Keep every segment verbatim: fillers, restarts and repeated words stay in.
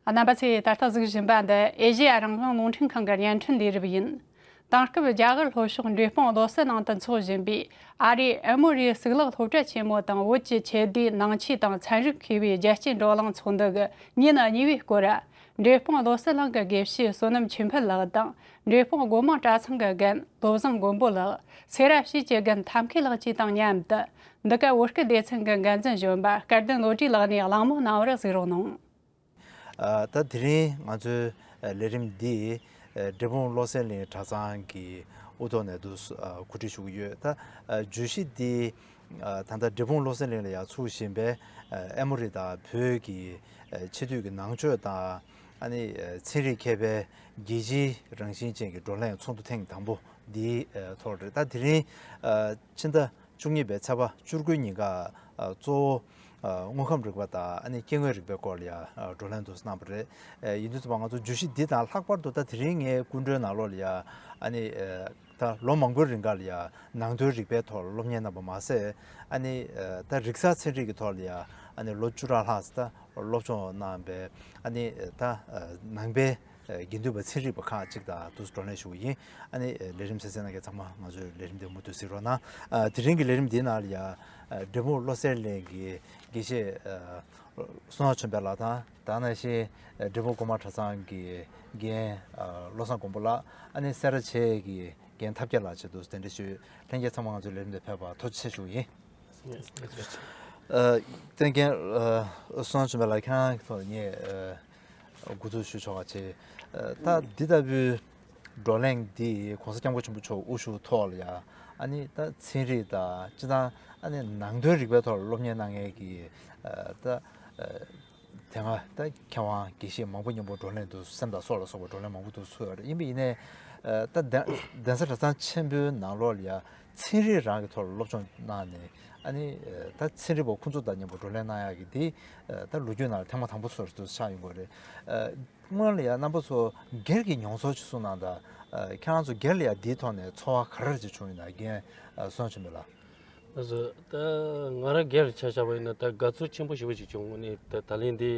རྣམ་པ་ཚོས་ད་ལྟ་གཟིགས་བཞིན་པ་འདི་ཨེ་ཤེ་ཡ་རང་དབང་རླུང་འཕྲིན་ཁང་གི་བརྙན་འཕྲིན་ལས་རིམ་ཡིན། དེང་སྐབས་རྒྱ་གར་ལྷོ་ཕྱོགས་འབྲས་སྤུངས་ལོ་གསར་ནང་དུ་འཚོགས་བཞིན་པའི་ཨ་རིའི་ཨེ་མོ་རི་གཙུག་ལག་སློབ་གྲྭ་ཆེན་མོ་དང་བོད་ཀྱི་ཆེ་བསྡུས་ནང་ཆོས་དང་ཚན་རིག་མཁས་པའི་རྒྱལ་སྤྱིའི་བགྲོ་གླེང་ཚོགས་འདུ་གི་ཉིན་གཉིས་པའི་སྐོར། འབྲས་སྤུངས་ལོ་གསར་གླིང་གི་དགེ་བཤེས་བསོད་ནམས་ཆོས་འཕེལ་ལགས་དང་འབྲས་སྤུངས་སྒོ་མང་གྲྭ་ཚང་གི་རྒན་བློ་བཟང་མགོན་པོ་ལགས། སེ་ར་བྱེས་ཀྱི་རྒན་ཐབས་མཁས་ལགས་བཅས་དང་མཉམ་དུ་འདི་ག་བོད་སྐད་སྡེ་ཚན་གྱི་འགན་འཛིན་གཞོན་པ་སྐལ་ལྡན་བློ་གྲོས་ལགས་ནས་གླེང་མོལ་གནང་བར་གཟིགས་རོགས་གནང་། ཨ། ད་དེ་རིང་ང་ཚོའི་ཨ་ལས་རིམ་འདི་ཨ་འབྲས་སྤུངས་བློ་གསལ་གླིང་གྲྭ་ཚང་གི་དབུ་ཐོག་ནས་འདུག་ཨ་གོ་སྒྲིག་ཞུ་གི་ཡོད། ད་ཨ་བརྗོད་གཞི་འདི་ཨ་ད་ལྟ་འབྲས་སྤུངས་བློ་གསལ་གླིང་ལ་ཡང་ཚུགས་བཞིན་པའི་ཨ་ཨེ་མོ་རི་དང་བོད་ཀྱི་ཨ་ཆེ་བསྡུས་ཀྱི་ནང་ཆོས་དང་ཨ་ནི་ཨ་ཚན་རིག་མཁས་པའི་རྒྱལ་སྤྱིའི་རང་བཞིན་ཅན་གྱི་བགྲོ་གླེང་ཚོགས་འདུ་ཐེངས་དང་པོ་འདིའི་ཨ་ཐོག་རེད། ད་དེ་རིང་ཨ་ཕྱི་ཟླ་བཅུ་གཉིས་པའི་ཚེས་པ་བཅུ་དགུའི་ཉིན་ཀ་ཨ་གཙོ་བོ་ཨ་དངོས་ཁམས་རིག་པ་དང་ཨ་ནི་སྐྱེ་དངོས་རིག་པའི་སྐོར་ལ་ཡ་ཨ་བགྲོ་གླེང་དུ་གནང་བ་རེད། ཨ་ཡིན་དུས་ཙམ་པ་ང་ཚོ་བརྗོད་གཞི་འདི་དང་ལྷག་པར་དུ་ད་དེ་རིང་ངའི་སྐུ་མགྲོན་ནང་ལོགས་ལ་ཡ་ཨ་ནི་ཨ་ད་ལོ་མང་པོའི་རིང་ག་ལ་ཡ་ནང་དོན་རིག་པའི་ཐོག་ལ་སློབ་གཉེར་གནང་པ་མ་ཟད་ཨ་ནི་ཨ་ད་རིག་གསར་ཚན་རིག་གི་ཐོག་ལ་ཡ་ཨ་ནི་ལོ་བཅུ་ཕྲག་ལྷག་ཙམ་ད་སློབ་སྦྱོང་གནང་བའི་ཨ་ནི་ད་ཨ་ནང་པའི་ཨ་དགེ་འདུན་པ་ཚན་རིག་པ་ཁག་ཅིག་དང་དུ་བགྲོ་གླེང་ཞུ་གི་ཡིན། ཨ་ནི་ཨ་ལས་རིམ་གསན་གཟིགས་གནང་མཁན་ཚང་མ་ང་ཚོའི་ལས་རིམ་འདི་མུ་མཐུད་གཟིགས་རོགས་གནང་། ཨ་དེ་རིང་གི་ལས་རིམ་འདིའི་ནང་ལ་ཡ་ཨ་འབྲས་སྤུངས་བློ་གསལ་གླིང་གི་དགེ་བཤེས་ཨ་བསོད་ནམས་ཆོས་འཕེལ་ལགས་དང་ད་ག་ནང་བཞིན་ཨ་འབྲས་སྤུངས་སྒོ་མང་གྲྭ་ཚང་གི་རྒན་ཨ་བློ་བཟང་མགོན་པོ་ལགས། ཨ་ནི་སེ་ར་བྱེས་ཀྱི་རྒན་ཐབས་མཁས་ལགས་བཅས་དུ་གདན་འདྲེན་ཞུས། ལྷན་རྒྱས་ཚང་མ་ང་ཚོའི་ལས་རིམ་འདིར་ཕེབས་པར་ཐུགས་རྗེ་ཆེ་ཞུ་གི་ཡིན། ཨ་བསྟན་རྒན་ཨ་བསོད་ནམས་ཆོས་འཕེལ་ལགས། ཁྱེད་རང་གི་ཐོག་ནས་ངས་ཨ་འགོ་འཛུགས་ཞུ་ཆོག་པ་བྱེད། ཨ་ད་འདི་ལྟ་བུའི་བགྲོ་གླེང་འདི་༸གོང་ས་༸སྐྱབས་མགོན་ཆེན་པོ་མཆོག་དབུ་བཞུགས་ཐོག་ལ་ཡ་ཨ་ནི་ད་ཚན་རིག་དང་སྤྱི་བཏང་ཨ་ནི་ནང་དོན་རིག་པའི་ཐོག་ལ་སློབ་གཉེར་གནང་མཁན་གྱི་ཨ་ད་ཨ་དེ་སྔ་ད་མཁས་དབང་དགེ་བཤེས་མང་པོ་མཉམ་པོ་བགྲོ་གླེང་དུ་སེམས་དང་སྲོག་ལ་སོགས་པ་བགྲོ་གླེང་མང་པོ་དུ་ཚུགས་ཡོད་རེད། ཡིན་པ་ཡིན་ནའི་ཨ་ད་གདན་གདན་ས་གྲྭ་ཚང་ཆེན་པོའི་ནང་ལོགས་ལ་ཡ་ཚན་རིག་རང་གི་ཐོག་ལ་སློབ་སྦྱོང་གནང་ནས་ཨ་ནི་ཨ་ད་ཚན་རིག་པ་ཁོང་ཚོ་དང་མཉམ་པོ་བགྲོ་གླེང་གནང་ཡག་གི་འདི་ཨ་ད་ལོ་རྒྱུས་ནང་ལ་ཐེངས་མ་དང་པོ་ཚོར་དུ་ཆགས་ཡོང་གི་རེད། ཨ་སྔོན་ལ་ཡ་རྣམ་པ་ཚོ་སྒེར་གྱི་མྱོང་ཚོར་ཅིག་གསུངས་གནང་དང་། ཨ་ཁྱེད་རང་ཚོ་སྒེར་ལ་ཡ་འདིའི་ཐོག་ནས་ཚོར་བ་ག་རེ་ཅིག་བྱུང་ཡོད་ན། རྒན་ཨ་བསོད་ནམས་ཆོས་འཕེལ་ལགས། ལགས་སོ། ད་ང་རང་སྒེར་ཆ་བཞག་པ་ཡིན་ན་ད་དགའ་ཚོར་ཆེན་པོ་ཞེ་པོ་ཅིག་བྱུང་། དངོས་གནས་ད་ད་ལན་འདི་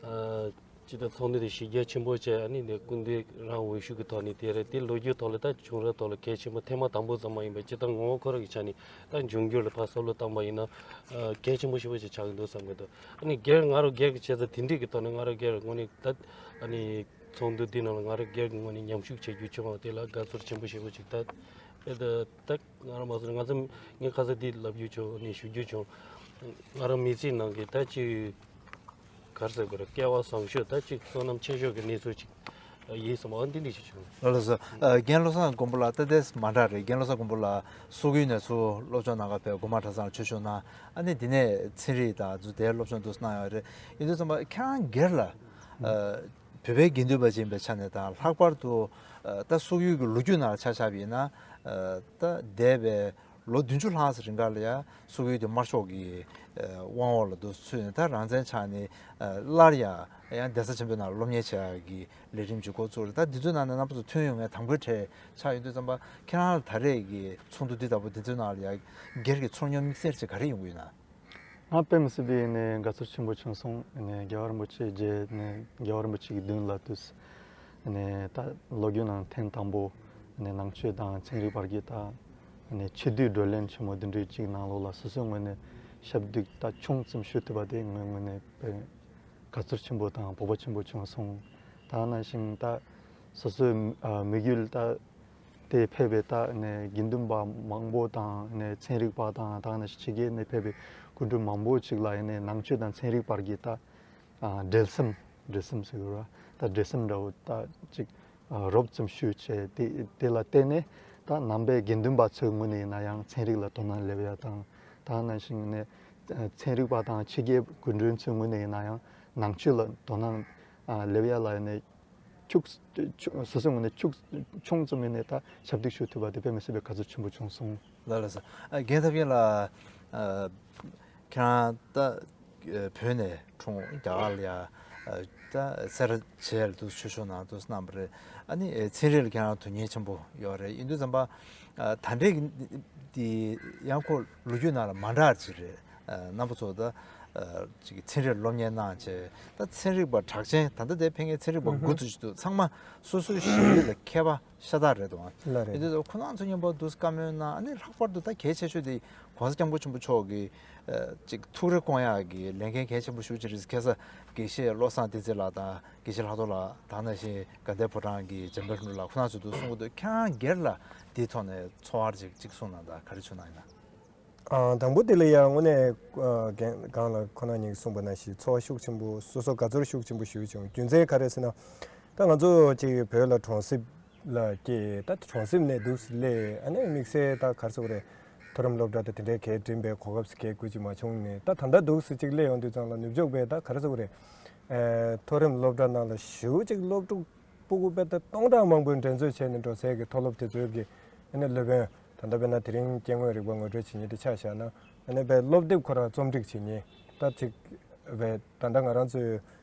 ཨ་སྤྱི་ཚོགས་ཚོགས་འདུ་དེ་གཞི་རྒྱ་ཆེན་པོ་བྱས། ཨ་ནི་འདི་སྐུ་མདུན་རང་འོས་ཤོག་གི་ཐོག་ནས་དེ་རེད། དེ་ལོ་རྒྱུས་ཐོག་ལ་ད་བྱུང་རབས་ཐོག་ལ་གལ་ཆེན་པོ་ཐེངས་མ་དང་པོ་ཙམ་མ་ཡིན་པར་སྤྱི་བཏང་ངོ་བོ་ཁོ་རང་གི་ཆ་ནས་ད་འབྱུང་འགྱུར་ལ་ཕར་བསམ་བློ་བཏང་པ་ཡིན་ན་ཨ་གལ་ཆེན་པོ་ཞེ་པོ་ཅིག་ཆགས་ཀྱི་འདུག་བསམ་གྱི་འདུག་ཨ་ནི་སྒེར་ང་རང་སྒེར་གྱི་བྱས་ཙང་དེ་འདྲས་ཀྱི་ཐོག་ནས་ང་རང་སྒེར་དངོས་གནས་ད་ཨ་ནི་ཚོགས་འདུ་འདི་ནང་ལ་ང་རང་སྒེར་གྱི་ངོས་ནས་མཉམ་ཞུགས་བྱེད་རྒྱུ་བྱུང་བ་དེ་ལ་དགའ་ཚོར་ཆེན་པོ་ཞེ་པོ་ཅིག་ད་ཨེ་ད་ད་ང་རང་མ་ཟེར་ང་ཚོ་ངས་ཁ་སང་འདི་ལབ་རྒྱུ་བྱུང་ནས་ཞུ་རྒྱུ་བྱུང་། ང་རང་མི་ཚེའི་ནང་གི་ད་ཅིག་ག་རེ་ཟེར་དགོས་རེད། སྐལ་བ་བཟང་ཤོས་ད་ཅིག་བསོད་ནམས་ཆེ་ཤོས་ཀྱི་གནས་ཚུལ་ཅིག་ཡིན་བསམ་པ་འདི་འདྲ་ཞིག་བྱུང་། ལགས་སོ། ཨ་རྒན་བློ་བཟང་མགོན་པོ་ལགས། ད་ལྟས་མ་འདྲ་རེད། རྒན་བློ་བཟང་མགོན་པོ་ལགས་སོག་ཡུལ་ནས་ཚུར་སློབ་སྦྱོང་གནང་ག་ཕེབས། སྒོ་མང་གྲྭ་ཚང་ལ་ཆོས་ཞུགས་གནང་། ཨ་ནི་འདི་ནས་ཚན་རིག་དང་ཚུར་དེའི་སློབ་སྦྱོང་དུ་གནང་ཡོད་རེད། ཡིན་དུས་ཙམ་པ་ཁྱེད་རང་སྒེར་ལ་ཨ་བོད་པའི་དགེ་འདུན་པ་ཅིག་ཡིན་པའི་ཆ་ནས་དང་། ལྷག་པར་དུ་ཨ་ད་སོག་ཡུལ་གྱི་ལོ་རྒྱུས་ནང་ལ་ཆ་བཞག་པ་ཡིན་ན། ཨ་ད་འདས་པའི་ལོ་བདུན་ཅུ་ལྷག་ཙམ་རིང་ག་ལ་ཡ་སོག་ཡུལ་དེ་དམར་ཤོག་གི་ཨ་དབང་འོག་ལ་འདུག་ཚུད་ནས། ད་རང་བཙན་ཆགས་ནས་ཨ་སླར་ཡ་ཡང་གདན་ས་ཆེན་པོའི་ནང་ལ་སློབ་གཉེར་བྱེད་ཡག་གི་ལས་རིམ་ཅིག་འགོ་བཙུགས་རེད། ད་འདི་ཚོའི་ནང་ནས་རྣམ་པ་ཚོ་ཐོན་ཡོང་མཁན་དང་པོའི་གྲས་ཆགས་ཡོང་དུས་ཙམ་པ། ཁྱེད་རང་ལ་ད་རེས་ཀྱི་ཚོགས་འདུ་འདི་ལྟ་བུ་འདི་ཚོའི་ནང་ལ་ཡ་སྒེར་གྱི་ཚོར་སྙོམས་དམིགས་བསལ་ཅིག་ག་རེ་ཡོང་གི་ཡོད་ན། ང་དཔེ་མི་སྲིད་པའི་ནས་དགའ་ཚོར་ཆེན་པོ་བྱུང་སོང་། ནས་རྒྱལ་བ་རིན་པོ་ཆེ་མཇལ་ནས་རྒྱལ་བ་རིན་པོ་ཆེ་གི་མདུན་ལ་དུས་ནས་ད་ལོ་རྒྱུས་ནང་ཐེངས་དང་པོ་ནས་ནང་ཆོས་དང་ཚན་རིག་བར་གྱི་ད་ནས་ཆེ་བསྡུས་བགྲོ་གླེང་ཆེན་མོ་འདི་འདྲའི་ཅིག་ནང་ལོགས་ལ་སོ་སོའི་ངོས་ནས་ཞབས་འདེགས་ད་ཆུང་ཙམ་ཞུ་ཐུབ་པ་དེ་ངའི་ངོས་ནས་དཔེ་དགའ་ཚོར་ཆེན་པོ་དང་སྤོབས་པ་ཆེན་པོ་བྱུང་སོང་། ད་ནང་བཞིན་ད་སོ་སོའི་ཨ་དམིགས་ཡུལ་ད་དེ་ཕེབས་པའི་ད་ནས་དགེ་འདུན་པ་མང་པོ་དང་ནས་ཚན་རིག་པ་དང་ད་ནས་ཕྱི་རྒྱལ་ནས་ཕེབས་པའི་སྐུ་མགྲོན་མང་པོ་ཅིག་ལ་ཡིན་ནས་ནང་ཆོས་དང་ཚན་རིག་བར་གྱི་ད་ཨ་འབྲེལ་ཟམ་འབྲེལ་ཟམ་ཟེར་དགོས་ར། ད་འབྲེལ་ཟམ་འདྲ་བོ་ད་ཅིག་ཨ་རོབ་ཙམ་ཞུས་བྱས། དེ་དེ་ལ་བརྟེན་ནས་ད་ནང་པའི་དགེ་འདུན་པ་ཚོའི་ངོས་ནས་ཡིན་ན་ཡང་ཚན་རིག་ལ་དོ་སྣང་སླེབས་ཡ་དང་། ད་ནང་བཞིན་ནས་ཚན་རིག་པ་དང་ཕྱི་རྒྱལ་སྐུ་མགྲོན་ཚོའི་ངོས་ནས་ཡིན་ན་ཡང་ནང་ཆོས་ལ་དོ་སྣང་ཨ་སླེབས་ཡ་ལ་ཡིན་ནས་ཁྱུག་ཁྱུག་སོ་སོའི་ངོས་ནས་ཁྱུག་ཆུང་ཙམ་ཡིན་ནས་ད་ཞབས་འདེགས་ཞུ་ཐུབ་པ་དེ་དཔེ་མི་སྲིད་པའི་དགའ་ཚོར་ཆེན་པོ་བྱུང་སོང་། ལགས་ལགས་སོ། ཨ་རྒན་ཐབས་མཁས་ལགས། ཨ་ཁྱེད་རང་ད་ཨ་བོད་ནས་འཁྲུངས། རྒྱ་གར་ལ་ཡ་ཨ་ད་སེ་ར་བྱེས་ལ་དུ་ཆོས་ཞུགས་གནང་དུ་གནང་བ་རེད། ཨ་ནི་ཨ་ཚན་རིག་ལ་ཁྱེད་རང་དོན་གཉེར་ཆེན་པོ་ཡོད་རེད། ཡིན་དུས་ཙམ་པ་ཨ་ད་ལྟའི་འདི་ཡང་ཁོ་ལོ་རྒྱུས་ནང་ལ་མ་འདྲ་ཅིག་རེད། ཨ་རྣམ་པ་ཚོ་ད་ ཅིག་ཚན་རིག་སློབ་གཉེར་གནང་བྱས། ད་ཚན་རིག་པ་གྲགས་ཅན་ད་ལྟ་དེ་ཕན་ངེས་ཚན་རིག་པ་དགུ་ཙམ་ཅིག་འདུག་ཚང་མ་སོ་སོའི་ཞིང་ལས་ལ་མཁས་པ་ཤ་སྟག་རེད་འདུག་ལ་རེད། ཡིན་དུས་ཁོ་རང་ཚོ་མཉམ་པོ་འདུག་བཀའ་མོལ་གནང་། ཨ་ནི་ལྷག་པར་དུ་ད་གལ་ཆེ་ཤོས་དེ་༸གོང་ས་༸སྐྱབས་མགོན་ཆེན་པོ་མཆོག་གི་ཅིག་ཐུགས་རེ་སྐོང་ཡག་གི་ལས་འགན་གལ་ཆེན་པོ་ཞེ་པོ་ཅིག་རེད། ཁ་སང་དགེ་བཤེས་བློ་བཟང་བསྟན་འཛིན་ལགས་དང་དགེ་བཤེས་ལྷག་རྡོར་ལགས་དང་ནང་བཞིན་དགའ་ལྡན་ཕོ་བྲང་གི་འཇམ་དཔལ་ལྷུན་གྲུབ་ལགས་ཁོ་རང་ཚོ་འདུག་གསུང་གི་འདུག་ཁྱེད་རང་སྒེར་ལ་དེའི་ཐོག་ནས་ཚོར་བ་ཅིག་ཅིག་གསུང་གནང་དང་། ག་རེ་བྱུང་གནང་ཡིན་ན། ཨ། དང་པོ་དེ་ལ་ཡང་དངོས་གནས་ཨ་གང་ལ་ཁོ་ན་ཉིད་ཀྱིས་གསུངས་པ་ནང་བཞིན་ཚོར་བ་ཤུགས་ཆེན་པོ། སོ་སོ་དགའ་ཚོར་ཤུགས་ཆེན་པོ་ཞེ་པོ་བྱུང་། རྒྱུ་མཚན་ག་རེ་ཟེར་ན། ད་ང་ཚོ་ཅིག་བོད་ལ་གྲོང་གསེབ་ལ་སྐྱེས། ད་གྲོང་གསེབ་ནས་འདུག་སླེབས། ཨ་ནི་དམིགས་བསལ་ད་ག་རེ་ཟེར་དགོས་རེད། མཐོ་རིམ་སློབ་གྲྭ་དང་དེ་འདྲའི་གས་འགྲིམ་པའི་གོ་སྐབས་སུ་གས་དགོས་ཀྱི་མ་བྱུང་ནས། ད་ད་ལྟ་འདུག་སེ་ཅིག་སླེབས་ཡོང་དུས་ཙང་ལ་ནུབ་ཕྱོགས་པའི་ད་ག་རེ་ཟེར་དགོས་རེད། ཨེ། མཐོ་རིམ་སློབ་གྲྭ་ནང་ལ་ཞེ་པོ་ཅིག་སློབ་ཕྲུག་སྤུ་གུ་དཔེ་ད་སྟོང་ཕྲག་མང་པོས་འགྲན་རྩོད་བྱས་ནས་འགྲོ་སའི་གི་མཐོ་སློབ་དེ་ཚོའི་གི་ཨ་ནི་སློབ་དཔོན། ད་ལྟ་དཔེར་ན་དེ་རིང་སྐྱེ་དངོས་རིག་པ་ངོ་སྤྲོད་བྱེད་མཁན་དེ་ཆ་བཞག་ན། ཨ་ནི་དཔེ་སློབ་དེབ་ཁོ་རང་རྩོམ་སྒྲིག་བྱེད་མཁན། ད་ཅིག་བས་ད་ལྟ་ང་རང་ཚོའི་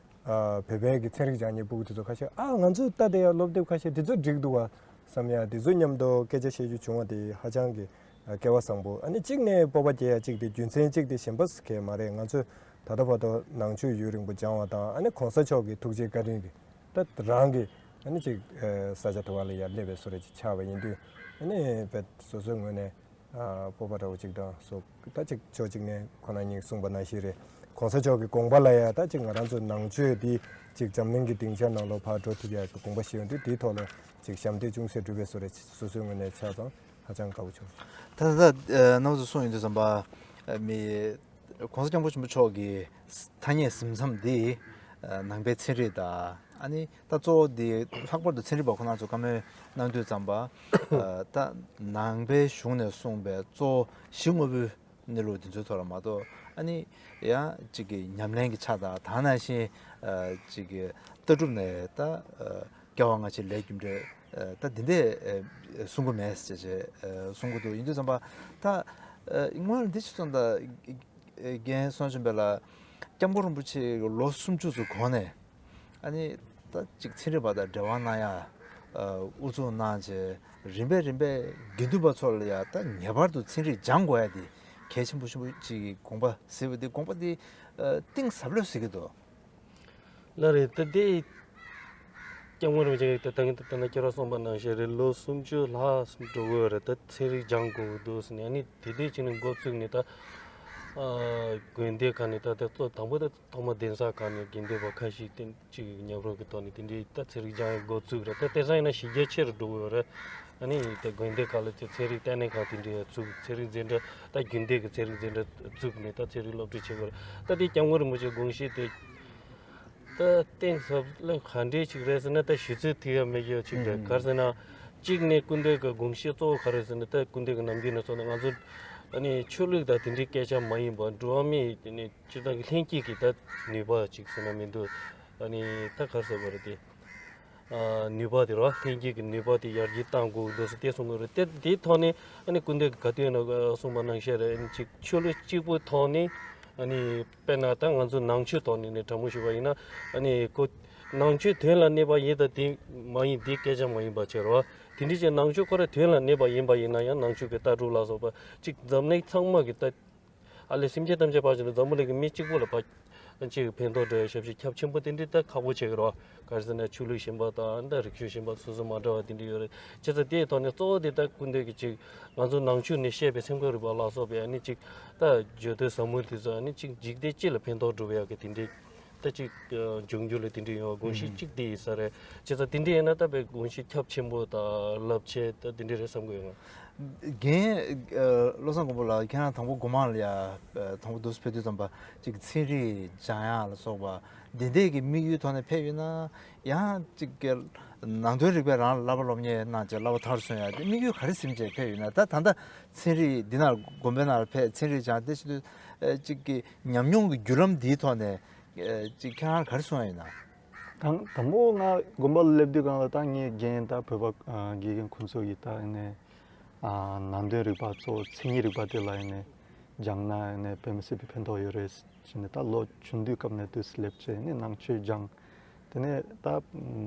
ཨ་བོད་པའི་གི་ཚན་རིག་སྦྱང་མཁན་སྤུ་གུ་དེ་ཚོ་ཁ་ཤས། ཨ། ང་ཚོས་ལྟ་བསྡད་ཡག་སློབ་དེབ་ཁ་ཤས་དེ་ཚོ་འགྲིག་འདུག་བ་བསམ་ཡག་དེ་ཚོ་མཉམ་དུ་སྐད་ཆ་བཤད་རྒྱུ་བྱུང་བ་དེ་ཧ་ཅང་གི་ཨ་སྐལ་བ་བཟང་པོ། ཨ་ནི་གཅིག་ནས་སྤོབས་པ་སྐྱེ་ཡག་གཅིག་དེ་རྒྱུ་མཚན་གཅིག་དེ་གཞན་པ་གས་མ་རེད། ང་ཚོས་ད་ལྟ་བར་དུ་ནང་ཆོས་ཡུན་རིང་པོ་སྦྱངས་པ་དང་། ཨ་ནི་གོང་ས་མཆོག་གི་ཐུགས་རྗེ་བཀའ་དྲིན་གྱིས་ད་རང་གི་ཨ་ནི་ཅིག་ཨ་ས་ཆ་དེ་བ་ལ་ཡར་སླེབས་པའི་བཟོ་འདྲ་ཅིག་ཆགས་པ་ཡིན་དུས། ཨ་ནི་དཔེ་སོ་སོའི་ངོས་ནས་ཨ་སྤོབས་པ་འདྲ་བོ་ཅིག་དང་སོགས། ད་ཅིག་ཕྱོགས་གཅིག་ནས་ཁོ་ན་ཉིད་གསུངས་པ་ནང་བཞིན་རེད། གོང་ས་མཆོག་གི་དགོངས་པ་ལ་ཡང་ད་ཅིག་ང་རང་ཚོ་ནང་ཆོས་འདི་ཅིག་འཛམ་གླིང་གི་སྡིངས་ཆ་ནང་ལོགས་ཕར་འགྲོ་ཐུབ་ཡག་གི་དགོངས་པ་བཞེས་ཡོང་དུས། དེའི་ཐོག་ལ་ཅིག་ཞབས་འདེགས་ཅུང་ཟད་སྒྲུབ་པའི་བཟོ་འདྲ་སོ་སོའི་ངོས་ནས་ཆགས་ཙང་ཧ་ཅང་དགའ་བོ་བྱུང་། ད་ད་ལྟ་རྣམ་པ་ཚོ་གསུངས་ཡོང་དུས་ཙམ་པ། མི་༸གོང་ས་༸སྐྱབས་མགོན་ཆེན་པོ་མཆོག་གི་ཐ་སྙད་ཟིན་མཚམས་འདི་ནང་པའི་ཚན་རིག་དང་། ཨ་ནི་ད་གཙོ་བོ་འདི་ལྷག་པར་དུ་ཚན་རིག་པ་ཁོ་རང་ཚོ་བཀའ་མོལ་གནང་དུས་ཙམ་པ། ད་ནང་པའི་གཞུང་ནས་གསུངས་པའི་གཙོ་བོ་གཞི་དངོས་པོའི་གནས་ལུགས་འདི་ཚོའི་ཐོག་ལ་མ་གཏོགས། ཨ་ནི་ཡང་གཅིག་གི་ཉམས་ལེན་གྱི་ཆ་དང་། དེ་ནང་བཞིན་གཅིག་གི་ལྟ་གྲུབ་ནས་ད་སྐྱེ་བ་སྔ་ཕྱི་ལས་རྒྱུ་འབྲས་ད་འདི་འདྲས་གསུང་གི་མེད་ཟེར་བྱས་གསུང་གི་འདུག་ཡིན་དུས་ཙམ་པ་ད་སྔོན་ལ་འདི་ཅིག་གསུངས་དང་། རྒན་གསུང་བྱོན་པས་ལ་སྐྱབས་མགོན་རིན་པོ་ཆེ་ལོ་སུམ་ཅུ་ཙམ་གོང་ནས། ཨ་ནི་ད་ཅིག་ཚན་རིག་པ་དང་འབྲེལ་བ་གནང་ཡ་ཨ་དབུ་འཛུགས་གནང་བྱས། རིམ་པས་རིམ་པས་དགེ་འདུན་པ་ཚོ་ལ་ཡ་ད་ངེས་པར་དུ་ཚན་རིག་སྦྱང་དགོས་ཡ་དེ་གལ་ཆེན་པོ་ཆེན་པོ་ཅིག་གི་དགོངས་པ་ཟེར་བ་དེ། དགོངས་པ་དེ་ཨ་གཏིང་ཟབ་ལོས་ཟེར་གི་འདུག་ལགས་རེད། ད་དེ་སྐྱབས་མགོན་རིན་པོ་ཆེ་གིས་ད་ད་ད་ད་ན་ཁྱེད་རང་གསུངས་པ་ནང་བཞིན་རེད། ལོ་སུམ་ཅུ་ལྷག་འགྲོ་གི་ཡོད་རེད། ད་ཚན་རིག་སྦྱང་དགོས་ཀྱི་འདུག་ཟེར་ནས། ཨ་ནི་དེ་དུས་ཅིག་ནས་འགོ་བཙུགས་ནས་ད་ཨ་དགོན་སྡེ་ཁག་ནས་ད་ད་གཙོ་དང་པོ་ད་ཐོག་མ་གདན་ས་ཁག་ནས་དགེ་འདུན་པ་ཁ་ཤས་དེ་ཅིག་མཉམ་རུབ་ཀྱི་ཐོག་ནས་དེ་འདྲའི་ད་ཚན་རིག་སྦྱང་ཡག་འགོ་བཙུགས་རེད། ད་དེང་སང་ཡིན་ན་གཞི་རྒྱ་ཆེ་རུ་འགྲོ་གི་ཡོད་རེད། ཨ་ནི་ད་དགོན་སྡེ་ཁག་ལ་ཚན་རིག་ལྟེ་གནས་ཁག་དེ་འདྲའི་བཙུགས། ཚན་རིག་འཛིན་གྲྭ་ད་རྒྱུན་ལྡན་གྱི་ཚན་རིག་འཛིན་གྲྭ་བཙུགས་ནས་ད་ཚན་རིག་སློབ་ཁྲིད་བྱེད་དགོས་རེད། ད་དེ་སྐྱབས་མགོན་རིན་པོ་ཆེའི་དགོངས་གཞི་དེ་ད་གཏིང་ཟབ་ལ་ག་འདྲས་ཅིག་རེད་ཟེར་ན། ད་ཞུ་ཚོད་ཐིག་ཡ་མེད་ཀྱི་ཅིག་རེད། ག་རེ་ཟེར་ན། གཅིག་ནས་སྐུ་མདུན་གྱི་དགོངས་གཞི་གཙོ་བོ་ག་རེ་ཟེར་ན། ད་སྐུ་མདུན་གྱི་ནམ་རྒྱུན་ནས་སོང་ན་ང་ཚོ་ཨ་ནི་ཆོས་ལུགས་དང་དེ་འདྲའི་སྐད་ཆ་མ་ཡིན་པ། འགྲོ་བ་མིའི་ཨ་ནི་སྤྱིར་བཏང་གི་ལྷན་སྐྱེས་ཀྱི་ད་ནུས་པ་ཅིག་ཟེར་ན་མི་འདུག་ཨ་ནི་ད་ག་རེ་ཟེར་དགོས་རེད་དེ། ཨ་ནུས་པ་དེ་རེད་བ། ལྷན་སྐྱེས་ཀྱི་ནུས་པ་དེ་ཡར་རྒྱས་གཏང་དགོས་འདུག་ཟེར་དེ་གསུང་གི་རེད། དེ་དེའི་ཐོག་ནས་ཨ་ནི་སྐུ་མདུན་གྱིས་ག་དུས་ཡིན་ན་གསུངས་པ་ནང་བཞིན་རེད། ཨ་ནི་ཅིག་ཆོས་ལུགས་གཅིག་པུའི་ཐོག་ནས་ཨ་ནི་དཔེར་ན་ད་ང་ཚོ་ནང་ཆོས་ཐོག་ནས་ནས་དྲང་མོ་ཞུས་པ་ཡིན་ན། ཨ་ནི་ཁོ་ནང་ཆོས་དོན་ལ་གནས་པ་ཡིན་དང་དེ་མ་ཡིན་དེ་སྐད་ཆ་མ་ཡིན་པ་བྱས་རེད་བ། དེ་འདྲ་ཅིག་ནང་ཆོས་ཁོ་རང་དོན་ལ་གནས་པ་ཡིན་པ་ཡིན་ན་ཡང་ནང་ཆོས་ཀྱི་ལྟ་གྲུབ་ལ་སོགས་པ་ཅིག་འཛམ་གླིང་ཚང་མ་གི་ད། ཨ་ལས་སེམས་ཅན་ཐམས་ཅད་ཕར་ཕྱིན་ཏེ་འཛམ་བུ་གླིང་གི་མི་གཅིག་པུ་ལ་ཕར་ཅིག་ཕན་ཐོགས་འགྲོ་ཡ་ཞབས་ཕྱི་ཁྱབ་ཆེན་པོ་དེ་འདྲའི་ད་ཁག་པོ་བྱེད་ཀྱི་རེད། ག་རེ་ཟེར་ན་ཆོས་ལུགས་གཞན་པ་དང་ད་རིག་གཞུང་གཞན་པ་སོ་སོ་མ་འདྲ་བ་དེ་འདྲ་ཡོད་རེད། བྱས་ཙང་དེའི་ཐོག་ནས་གཙོ་བོ་དེ་ད་སྐུ་མདུན་གྱིས་ཅིག་ང་ཚོ་ནང་ཆོས་ནས་བཤད་པའི་སེམས་ཁམས་རིག་པ་ལ་སོགས་པའི་ཨ་ནི་ཅིག་ད་བརྗོད་དོན་ཟབ་མོ་དེ་ཚོ་ཨ་ནི་ཅིག་འཇིག་རྟེན་སྤྱི་ལ་ཕན་ཐོགས་འགྲོ་བའི་ཡག་གི་དེ་འདྲའི་ད་ཅིག་འབྱུང་འགྱུར་ལ་དེ་འདྲ་ཡོང་བ་དགོངས་གཞི་གཅིག་དེ་ཡིན་ས་རེད། བྱས་ཙང་དེ་འདྲ་ཡིན་ན་ད་དཔེ་དགོངས་གཞི་ཁྱབ་ཆེན་པོ་དང་རླབས་ཆེ་ད་དེ་འདྲ་རེད་བསམ་གྱི་ཡོད། རྒན་བློ་བཟང་མགོན་པོ་ལགས། ཁྱེད་རང་དང་པོ་སྒོ་མང་ལ་ཡ་དང་པོ་འདུག་སེ་ཕེབས་དུས་ཙམ་པ་ཅིག་ཚན་རིག་སྦྱང་ཡག་ལ་སོགས་པ་འདི་འདྲས་ཀྱི་དམིགས་ཡུལ་ཐོག་ནས་ཕེབས་ཡོད་ན། ཡང་ཅིག་གི་ནང་དོན་རིག་པའི་རང་བསླབ་པ་སློབ་གཉེར་གནང་བྱས་བསླབ་པ་མཐར་སོན་ཡག་དེ་དམིགས་ཡུལ་ག་རེ་ཟིན་བྱས་ཕེབས་ཡོད་ན། ད་ད་ལྟ་ཚན་རིག་འདི་ནང་དགོན་པའི་ནང་ལ་ཕེབས་ཚན་རིག་སྦྱང་དེ་བྱེད་དུས་ཅིག་གི་ཉམས་མྱོང་གི་བརྒྱུད་ལམ་འདིའི་ཐོག་ནས་ཅིག་ཁྱེད་རང་ག་རེ་གསུང་ཡག་ཡིན་ན། དང་དང་པོ་ང་དགོན་པ་ལ་སླེབས་དུས་སྒང་ལ་ད་ངའི་རྒན་ད་བོད་པ་དགེ་རྒན་ཁོང་ཚོ་གིས་ད་ཨ་ནི་ནང་དོན་རིག་པ་གཙོ་བོ་མཚན་ཉིད་རིག་པ་དེ་ལ་ཨ་ནི་སྦྱངས་ན་ཨ་ནི་དཔེ་མི་སྲིད་པའི་ཕན་ཐོགས་ཡོད་རེད་ཟེར་ནས། ད་ལོ་ཆུང་དུས་སྐབས་ནས་དུས་སུ་སླེབས་བྱས་ཨ་ནི་ནང་ཆོས་སྦྱངས། དེ་ནས་ད་